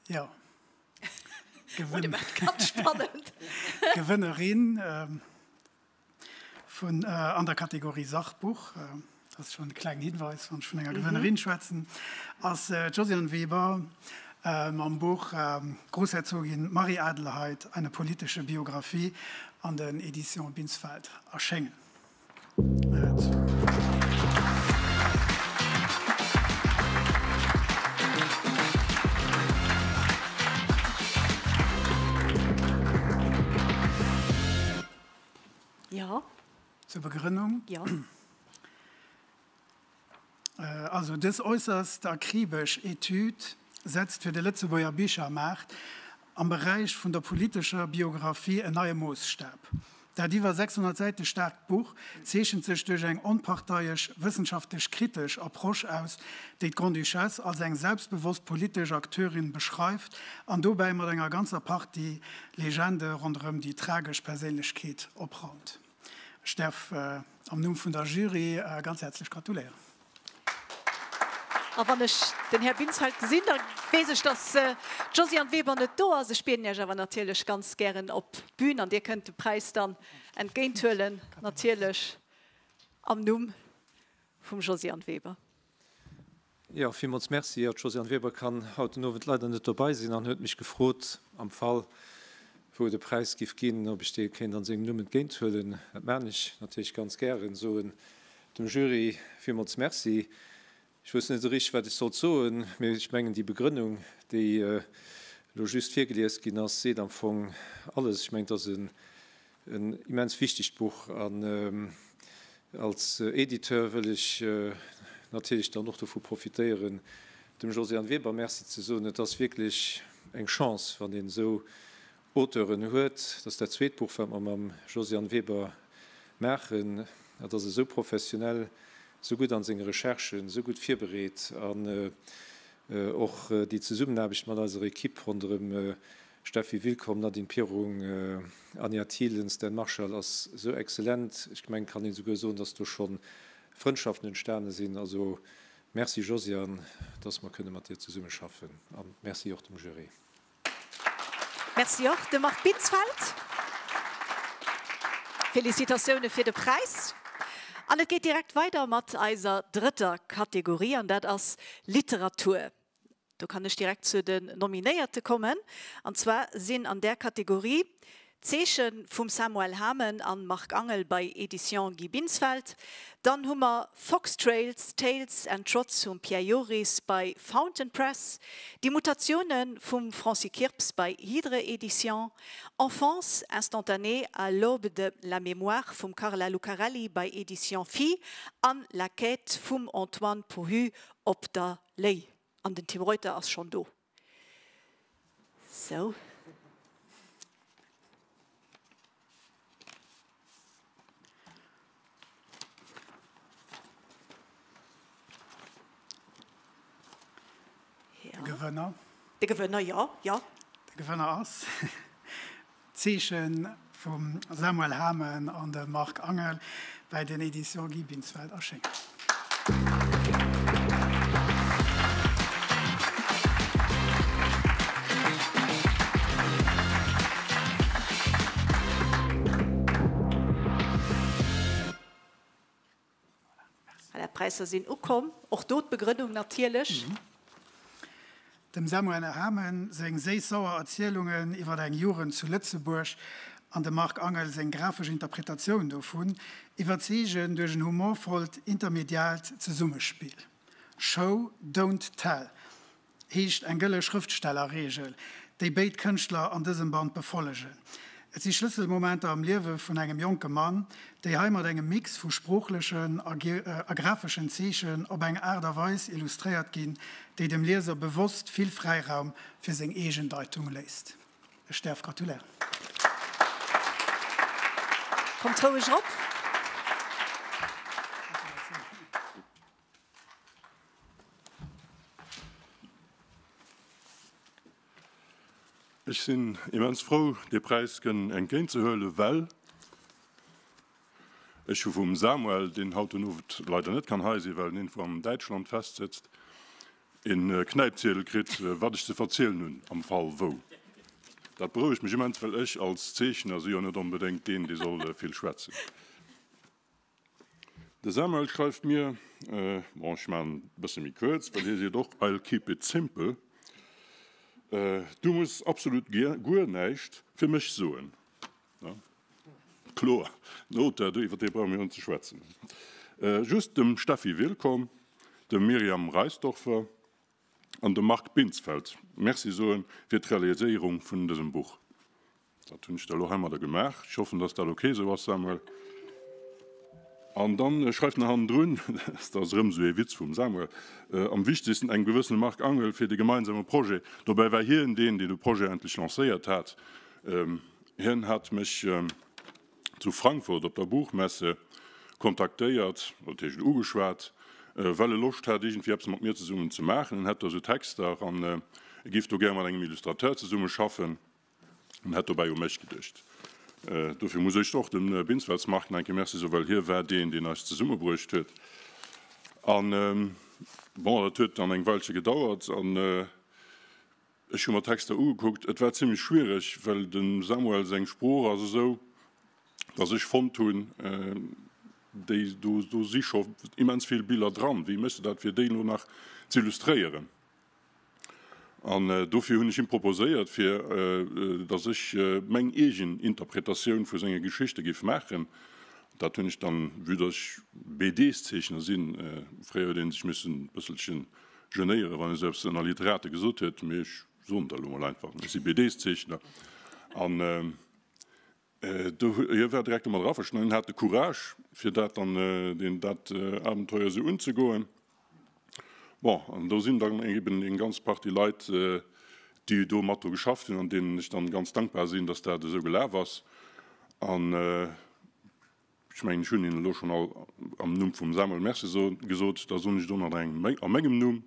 Jo. Ganz spannend. Gewënnerin vun an der Kategorie Sachbuch, dat ass schonn e klengen Hinweis, wann ech vun enger Gewënnerin schwätzen, ass d'Josiane Weber mam Buch Großherzogin Marie-Adelheid, eine politische Biografie an den Editions Binsfeld erschéngen. Jo. Zur Begrënnung. Jo. Also dës äusserst akribesch Etüd setzt fir de Lëtzebuerger Bichermaart am Beräich vun der politescher Biographie en neie Moossstab. Dat iwwer 600 Säite staarkt Buch zeechent sech duerch eng onparteiesch, wëssenschaftlech-kritesch Approche aus, déi d'Grande-Duchesse als eng selbstbewosst politesch Acteurin beschreift an dobäi mat enger ganzer Partie Legende ronderëm déi tragesch Perséinlechkeet opraumt. Ech däerf am Numm vun der Jury ganz häerzlech gratuléieren. A wann ech den Här Binsfeld gesinn, da weess ech, dass d'Josiane Weber net do ass. Ech bieden Iech awer natierlech ganz gären op d'Bün an Dir kënnt de Präis dann entgéinthuelen, natierlech am Numm vum Josiane Weber. Jo, villmools Merci. Jo, d'Josiane Weber kann haut den Owend leider net dobei sinn an huet mech gefrot, am Fall wou et e Präis giff ginn, ob ech dee kéint an sengem Numm entgéinthuelen. Dat maan ech natierlech ganz gären. Soen dem Jury villmools Merci. Ech wousst net esou richteg, wat ech sollt soen, mee ech mengen, déi Begrënnung, déi elo just virgelies ginn ass, seet am Fong alles. Ech mengen, et ass en En immens wichtegt Buch an als Editeur wëll ech natierlech dann och dovu profitéieren, dem Josiane Weber Merci ze soen. Et ass wierklech eng Chance, wann een esou Auteuren huet. Et ass dat zweet Buch, wat mer mam Josiane Weber maachen. Et ass esou professionell, esou gutt an senge Recherchen, esou gutt virbereet an och déi Zesummenaarbecht mat eiser Equipe ronderëm Steffi Willkomm, Nadine Pirung, Anja Thielen, Stan Marschall ass sou excellent. Ech mengen, kann een souguer soen, dass do scho Frëndschaften entstane sinn. Also Merci Josiane, dass mer kënne mat dir zesumme schaffen a Merci och dem Jury. Merci och dem Marc Binsfeld. Felicitatioune fir de Präis. An et geet direkt weider mat eiser drëtter Kategorie an dat ass Literatur. Do kann ech direkt zu den Nominéierte kommen. An zwar sinn an där Kategorie D'Zeeche vum Samuel Hamen an Marc Angel bei Editions Guy Binsfeld. Dann hu mer Foxtrails, Tales and Trots vum Pierre Joris bei Fountain Press, Die Mutationen vum Francis Kirps bei Hydre Editions, Enfance instantanée à l'aube de la mémoire vum Carla Lucarelli bei Editions Phi an La Quête vum Antoine Pohu op der Léi. An den Tim Reuter ass schonn do. Sou. De Gewënner. De Gewënner, jo, jo. De Gewënner ass. D'Zeeche vum Samuel Hamen an dem Marc Angel bei den Editions Guy Binsfeld erschéngen. Voilà, d'Präisser sinn ukomm. Och do d'Begrënnung natierlech. Dem Samuel Hamen seng séiss-sauer Erzielungen iwwer eng Jugend zu Lëtzebuerg an dem Marc Angel seng grafesch Interpretatioun dovun iwwerzeegen duerch en humorvollt intermediaalt Zesummespill. Show, don't tell heescht eng gëlle Schrëftstellerreegel, déi béid Kënschtler an dësem Band befollegen. Et si Schlësselmomenter am Liewe vun engem jonke Mann, déi hei mat engem Mix vu sproochlechen a grafeschen Zeechen op eng Aart a Weis illustréiert ginn, déi dem Lieser bewosst vill Fräiraum fir seng eegen Deitung léisst. Ech däerf gratuléieren. Kommt roueg erop. Ech sinn immens frou, dee Präis kënnen entgéintzehuelen, well ech hu vum Samuel, deen haut den Owend leider net kann hei sinn, well en iergendwou an Däitschland festsëtzt, e Knäipziedel kritt, wat ech ze verzielen hunn am Fall wou. Dat berouegt mech immens, well ech als Zeechner si jo net onbedéngt deen, dee soll vill schwätzen. De Samuel schreift mir, bon, ech maachen e bësse méi kuerz, well hie seet och, I'll keep it simple, Du muss absolut guer näischt fir mech soen. Kloer, den Auteur, do iwwer dee brauche mir net ze schwätzen. Just dem Steffi Willkomm, dem Myriam Reisdorfer an dem Marc Binsfeld Merci soen fir d'Realiséierung vun dësem Buch. Dat hunn ech da elo heimadder gemaach. Ech hoffen, dass dat ok esou ass, Samuel. An dann schreift nach hannendrun, dat ass erëm esou ee Witz vum Samuel, Am wichtegsten engem gewëssene Marc Angel fir de gemeinsame Projet. Dobäi war hien deen, deen de Projet endlech lancéiert hat. Hien hat mech zu Frankfurt op der Buchmesse kontaktéiert, dat heescht ugeschwat, well e Loscht hat, iergendwéi eppes mat mir zesummen ze maachen. En hätt do esou Texter an e géif do gär mat engem Illustrateur zesummeschaffen. En hätt dobäi u mech geduecht. Dofir muss ech och dem Binsfels Marc nach eng Kéier Merci soen, well hie war deen, deen eis zesummebruecht huet. An, bon, dat huet dann eng Weilche gedauert an ech hu mer d'Texter ugekuckt. Et war zimlech schwiereg, well dem Samuel seng Sprooch ass esou, dass ech fonnt hunn, déi, do, do si scho immens vill Biller dran, wéi méchs de dat, fir déi elo nach z'illustréieren? An dofir hunn ech him proposéiert, fir datt ech meng eegen Interpretatioun vu senge Geschichte géif maachen. Dat hunn ech dann, vue datt ech BDs-Zeechner sinn, fréier huet ee sech missen e bësselche genéieren, wann ee sou eppes ënner Literate gesot huet, mee ech soen dat elo mol einfach, ech si BDs-Zeechner. An Do, hie war direkt domat averstanen, hien hat de Courage, fir dat dann, deen, dat Abenteuer esou unzegoen. Bon, an do sinn dann eben eng ganz Partie Leit, déi do mat dru geschafft hunn an deenen ech dann ganz dankbar sinn, dass dat esou gelaf ass. An ech mengen, ech hunn hinnen elo schonn all am Numm vum Samuel Merci gesot, da soen ech et och nach eng a mengem Numm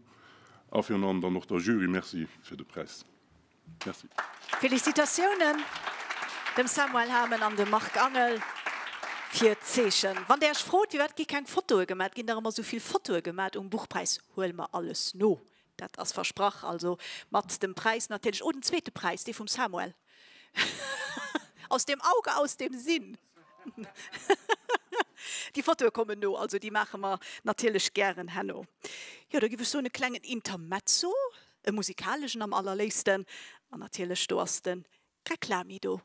a virun allem dann och der Jury Merci fir de Präis. Merci. Félicitatiounen dem Samuel Hamen an dem Marc Angel fir d'Zeechen. Wann der iech frot, firwat gi keng Fotoe gemat, ginn dach ëmmer esou vill Fotoe gemat um Buchpräis, huele mer alles no. Dat ass versprach. Also mat dem Präis natierlech. Oh, den zweete Präis, dee vum Samuel. Aus dem Auge, aus dem Sinn. Déi Fotoe kommen no, also déi maache mer natierlech gären herno. Jo, da giff ech soen, e klengen Intermezzo, e musikaleschen am allerléifsten. An natierlech, do ass de Greg Lamy do.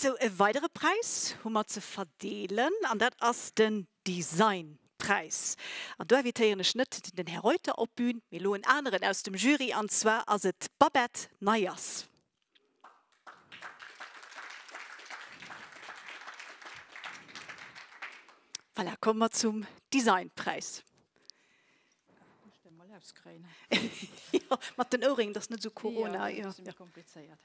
Sou, e weidere Präis hu mer ze verdeelen an dat ass den Designpräis. An do invitéieren ech net den Här Reuter op d'Bün, mee elo en aneren aus dem Jury an zwar ass et d'Babette Neyers. Voilà, komme mer zum Designpräis. Jo, mat den Ouerréngen, dat ass net esou Corona. Jo, dat ass méi komplizéiert.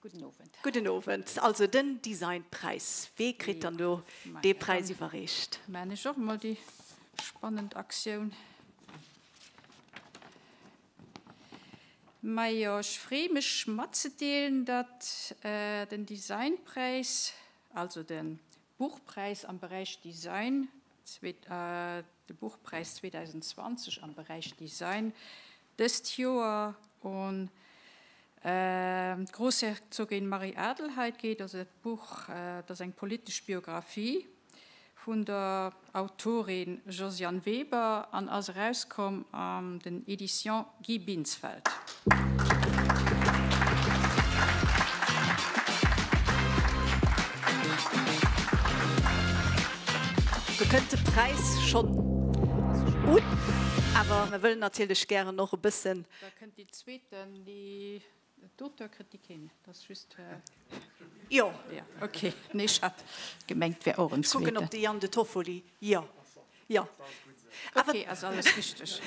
Gudden Owend. Gudden Owend. Also den Designpräis, wee kritt dann do dee Präis iwwerreecht? Maan ech och mol déi spannend Aktioun. Majo, ech free mech matzedeelen, datt den Designpräis, also de Buchpräis am Beräich Design, de Buchpräis 2020 am Beräich Design, dëst Joer un d'Groussherzogin Marie-Adelheid geet. Also dat Buch, dat ass eng politesch Biographie vun der Autorin Josiane Weber an ass erauskomm an den Editions Guy Binsfeld. Do kënnt de Präis schonn un, awer mer wëllen natierlech gären och e bëssen. Da kënnt déi zweeten, déi D'Auteur kritt déi keen, dat ass just. Jo. Jo, ok. Nee, ech hat gemengt, wär och en Ech kucken zweeten. op de Yann De Toffoli. Jo, jo. Ok, ass alles richteg.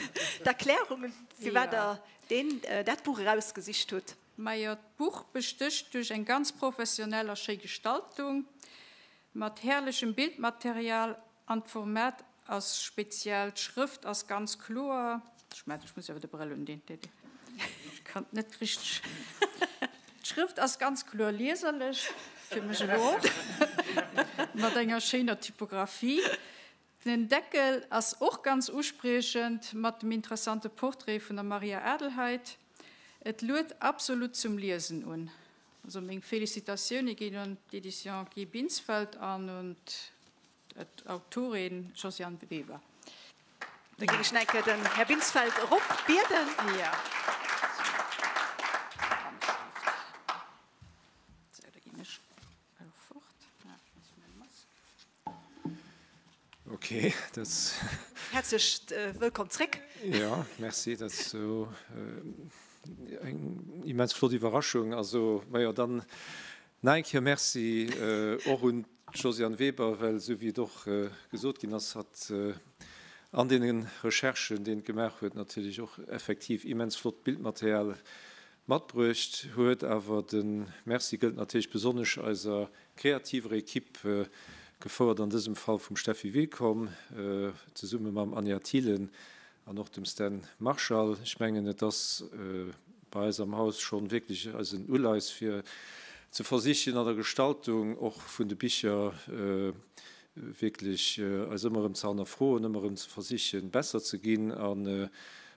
D'Erklärung, firwat Der deen, dat Buch erausgesicht hutt. Majo, d'Buch bestécht duerch eng ganz professionell a schéi Gestaltung, mat herrlechem Bildmaterial An d'Format ass speziell, d'Schrëft ass ganz kloer, ech mengen, ech muss awer de Brëll undinn, ech kann et net richteg, d'Schrëft ass ganz kloer lieserlech, fir mech elo och, mat enger schéiner Typographie. Den Deckel ass och ganz uspriechend, mat dem interessante Portrait vun der Maria Adelheid. Et luet absolut zum Liesen un. Also meng Felicitatioune ginn un d'Edition Guy Binsfeld an un d'Autorin Josiane Weber. Da géif ech nach eng Kéier den Här Binsfeld erop bieden. Jo. Sou, da ginn ech elo fort. Ah, ech muss meng Mask. Ok, dat. Häerzlech wëllkomm zréck. Jo, merci. Dat ass esou eng immens flott Iwwerraschung. Also, majo, dann nach eng Kéier Merci och un d'Josiane Weber, well esou wéi et och gesot ginn ass, hatt an deene Recherchen, déi en gemaach huet, natierlech och effektiv immens flott Bildmaterial matbruecht huet. Awer de Merci gëllt natierlech besonnesch eiser kreativer Equipe, gefouert an dësem Fall vum Steffi Willkomm, zesumme mam Anja Thielen an och dem Stan Marschall. Ech mengen, et ass bei eis am Haus schonn wierklech eisen Uleis, fir ze versichen, an der Gestaltung och vun de Bicher wierklech eis ëmmer erëm ze hannerfroen, ëmmer erëm ze versichen, besser ze ginn an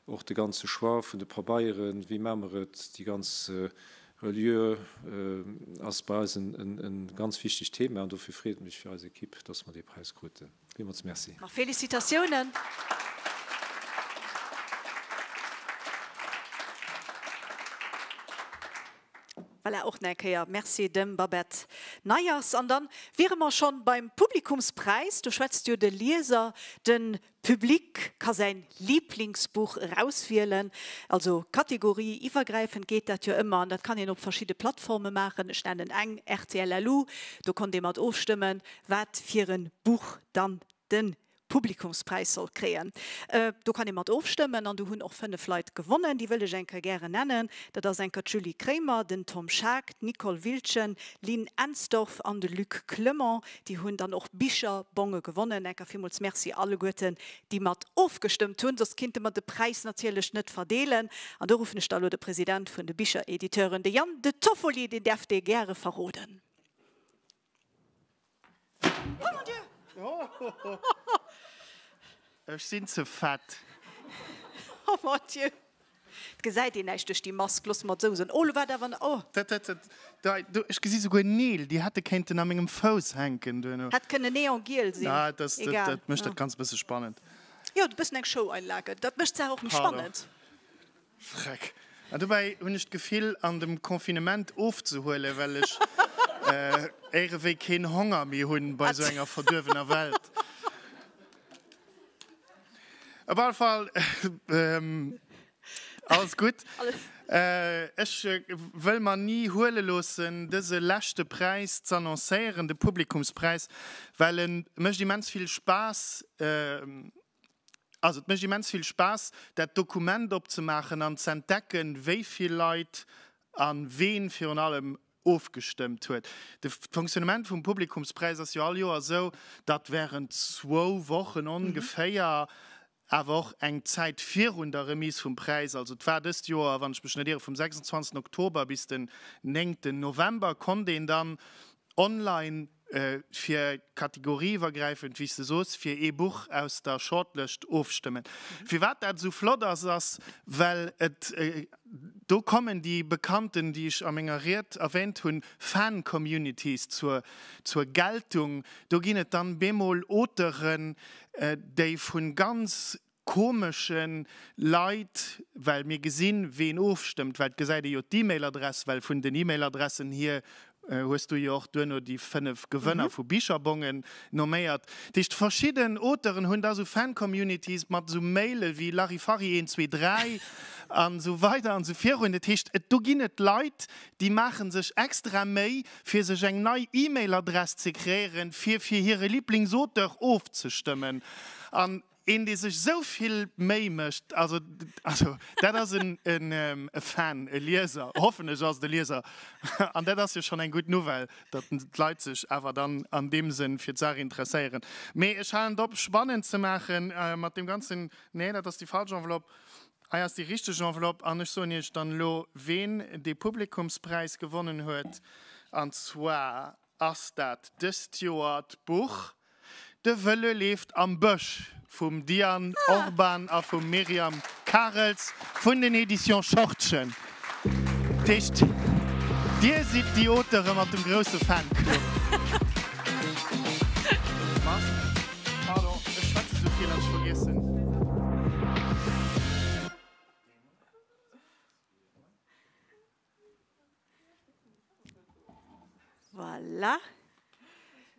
och de ganze Choix vun de Pabeieren, wéi maache mer et, déi ganz Reliure ass bei eis e ganz wichtegt Thema an dofir freet et mech fir eis Equipe, dass mer dee Präis kruten. Villmools Merci. Ma Félicitatiounen! Voilà, och nach eng Kéier Merci dem Babette Neyers. An dann wiere mer schonn beim Publikumspräis. Do schwätzt jo de Lieser, de Public ka säin Liblingsbuch erauswielen. Also kategorieiwwergräifend geet dat jo ëmmer an dat kann een op verschidde Plattforme maachen. Ech nennen eng, rtl LU, do konnt ee mat ofstëmmen, wat fir e Buch dann de Publikumspräis soll kréien. Do kann ee mat ofstëmmen an do hunn och 5 Leit gewonnen. Déi wëll ech eng Kéier gären nennen. Dat ass eng Kéier d'Julie Kremer, den Tom Schaack, d'Nicole Wildgen, Lynn Ensdorf an de Luc Clement. Déi hunn dann och Bicherbonge gewonnen. Enker villmools Merci alleguerten, déi mat ofgestëmmt hunn, soss kinnte mer de Präis natierlech net verdeelen. An do ruffen ech da elo de President vun de Bicherediteuren, de Yann De Toffoli, deen däerf dee gäre verroden. Oh mon Dieu! Ech sinn ze fett. Oh mon Dieu! Et gesäit een näischt duerch déi Mask, loosse mer et esou soen. Oh, lo war et awer, oh. Dat, dat, dat, dei, do, ech gesi souguer Neel, déi hätte kéinten a mengem Fouss hänken duerno. Hätt kënnen neongiel sinn, Ah, dat, dat, egal. dat mécht dat Ganzt e bësse spannend. Jo, e bëssen eng Show-Einlage, dat mécht d'Saach och méi Pardon. spannend. Freck. An dobäi hunn ech d'Gefill, an dem Confinement ofzehuelen, well ech. Éirewéi keen Honger méi hunn bei esou enger verduerwener Welt. Op alle Fall, alles gutt. Ech wëll mer ni huele loossen, dëse leschte Präis z'annoncéieren, de Publikumspräis, well e mécht immens vill Spaass. Also et mécht immens vill Spaass, dat Dokument opzemaachen an z'entdecken, wéi vill Leit a ween virun allem ofgestëmmt huet. De Fonctionnement vum Publikumspräis ass jo all Joer esou, datt während zwou Wochen ongeféier, awer och eng Zäit virun der Remise vum Präis, also et war dëst Joer, wann ech mech net iere, vum 26 Oktober bis den 9 November, konnt een dann online fir kategorieiwwergräifend, wéi s de soos, fir ee Buch aus der Shortlëscht ofstëmmen. Firwat dat esou flott ass, ass, well et do kommen déi bekannten, déi ech a menger Ried erwähnt hunn, Fan-Communities zur zur Geltung. Do ginn et dann bemol Auteuren, déi vu ganz komesche Leit, well mir gesinn, ween ofstëmmt, well et gesäit ee jo d'E-Mail-Adress, well vun den E-Mail-Adressen hier hues du jo och duerno déi 5 Gewënner vu Bicherbongen nomméiert. Dat heescht, verschidden Auteuren hunn da sou Fan-Communities mat esou Maile wéi Larifari123 an esou weider an esou virun. Dat heescht, et do ginn et Leit, déi maache sech extra Méi, fir sech eng nei E-Mail-Adress ze kreéieren, fir fir hire Liblingsauteur ofzestëmmen. An Een dee sech esou vill Méi mécht, also also dat ass en en e Fan, e Lieser, hoffen ech ass et e Lieser, an dat ass jo schonn eng gutt Nouvelle, datt d'Leit sech awer dann an deem Sënn fir d'Saach interesséieren. Mee ech halen et op spannend ze maachen mat deem ganzen, nee dat ass déi falsch Enveloppe, hei ass déi richteg Enveloppe an ech soen iech dann elo ween dee Publikumspräis gewonnen huet, an zwar ass dat dëst Joer d'Buch De Wëlle leeft am Bësch vum Diane Orban a vum Myriam Karels vun den Editions Schortgen. Dat heescht, dir sidd déi Auteure mat dem grousse Fanclub. Pardon, ech schwätze sou vill an ech vergiessen. Voilà.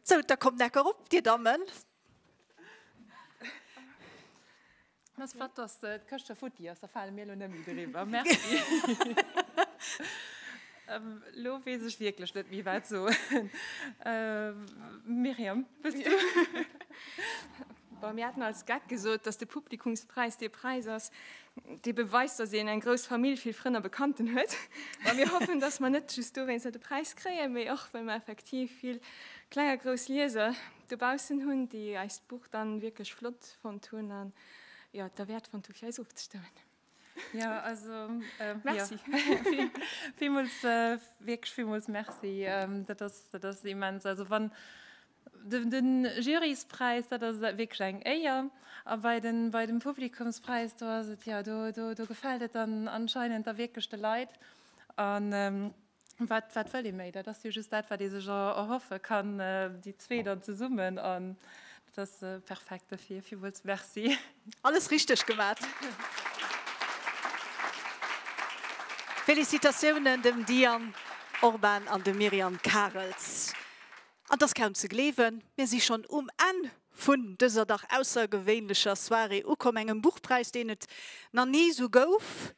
Sou, da kommt necker op, dir Dammen. Dat ass flott, dass d'Këscht scho futti ass, da fale mir elo net méi driwwer. Merci. Elo weess ech wierklech net méi, wat soen. Myriam, wëlls du? Bon, mir haten als Geck gesot, dass de Publikumspräis dee Präis ass, dee beweist, dass een eng grouss Famill, vill Frënn a Bekannten huet. A mir hoffen, dass mer net just dowéinster de Präis kréien, mee och, well mer effektiv vill kleng a grouss Lieser dobaussen hunn, déi eist Buch dann wierklech flott fonnt hunn an, jo, et derwäert fonnt hu fir eis ofzestëmmen. Jo, also, Merci. Jo, villmools, wierklech villmools Merci. Dat ass, dat ass immens. Also wann De Juryspräis, dat ass wierklech eng Éier. A bei den, bei dem Publikumspräis, do ass et, jo, do, do, do gefält et dann anscheinend da wierklech de Leit. An wat, wat wëll ee méi? Dat ass jo just dat, wat ee sech erhoffe kann, déi zwee dann zesummen. An dat ass perfekt. Dofir villmools Merci. Alles richteg gemat. Félicitatiounen dem Diane Orban an dem Myriam Karels. An 't ass kaum ze gleewen, mir si schonn um Enn vun dëser dach aussergewéinlecher Soirée ukomm, engem Buchpräis, deen et na ni sou gouf.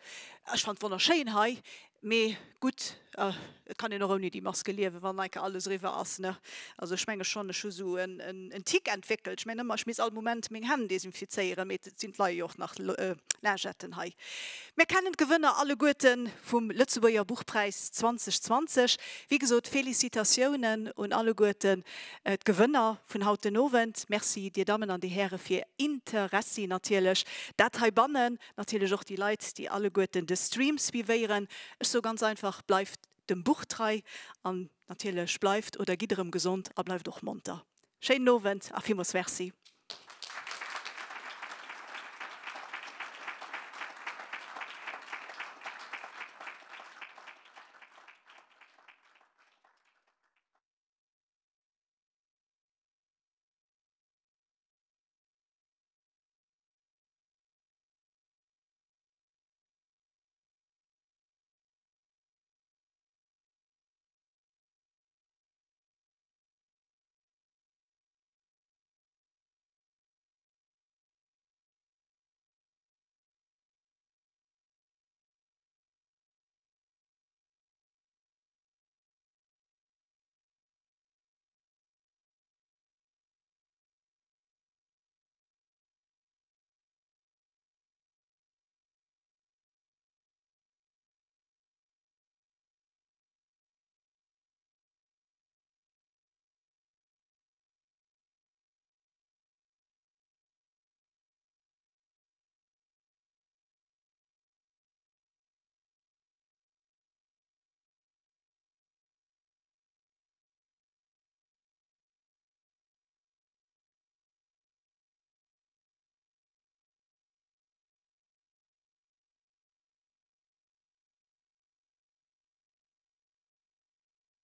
Ech fannen et wonnerschéin hei, mee gutt, et kann een och ouni déi Maske liewen, wann enke alles eriwwer ass, ne? Also ech menge schonn, ech hu sou en Tic entwéckelt, ech mengen ëmmer, ech misst all Moment meng Hänn desinfizéieren, mee et sinn d'leie jo och nach Lingetten hei. Mir kennen d'Gewënner alleguerte vum Lëtzebuerger Buchpräis 2020. Wéi gesot, Félicitatiounen un alleguerten d'Gewënner vun haut den Owend. Merci dir Dammen an dir Häre fir Interessi natierlech. Dat heibannen, natierlech och déi Leit, déi alleguerten de Stream suivéieren. Ech soe ganz einfach, bleift dem Buch trei an natierlech bleift oder gitt erëm gesond a bleift och monter. Schéinen Owend a villmools Merci.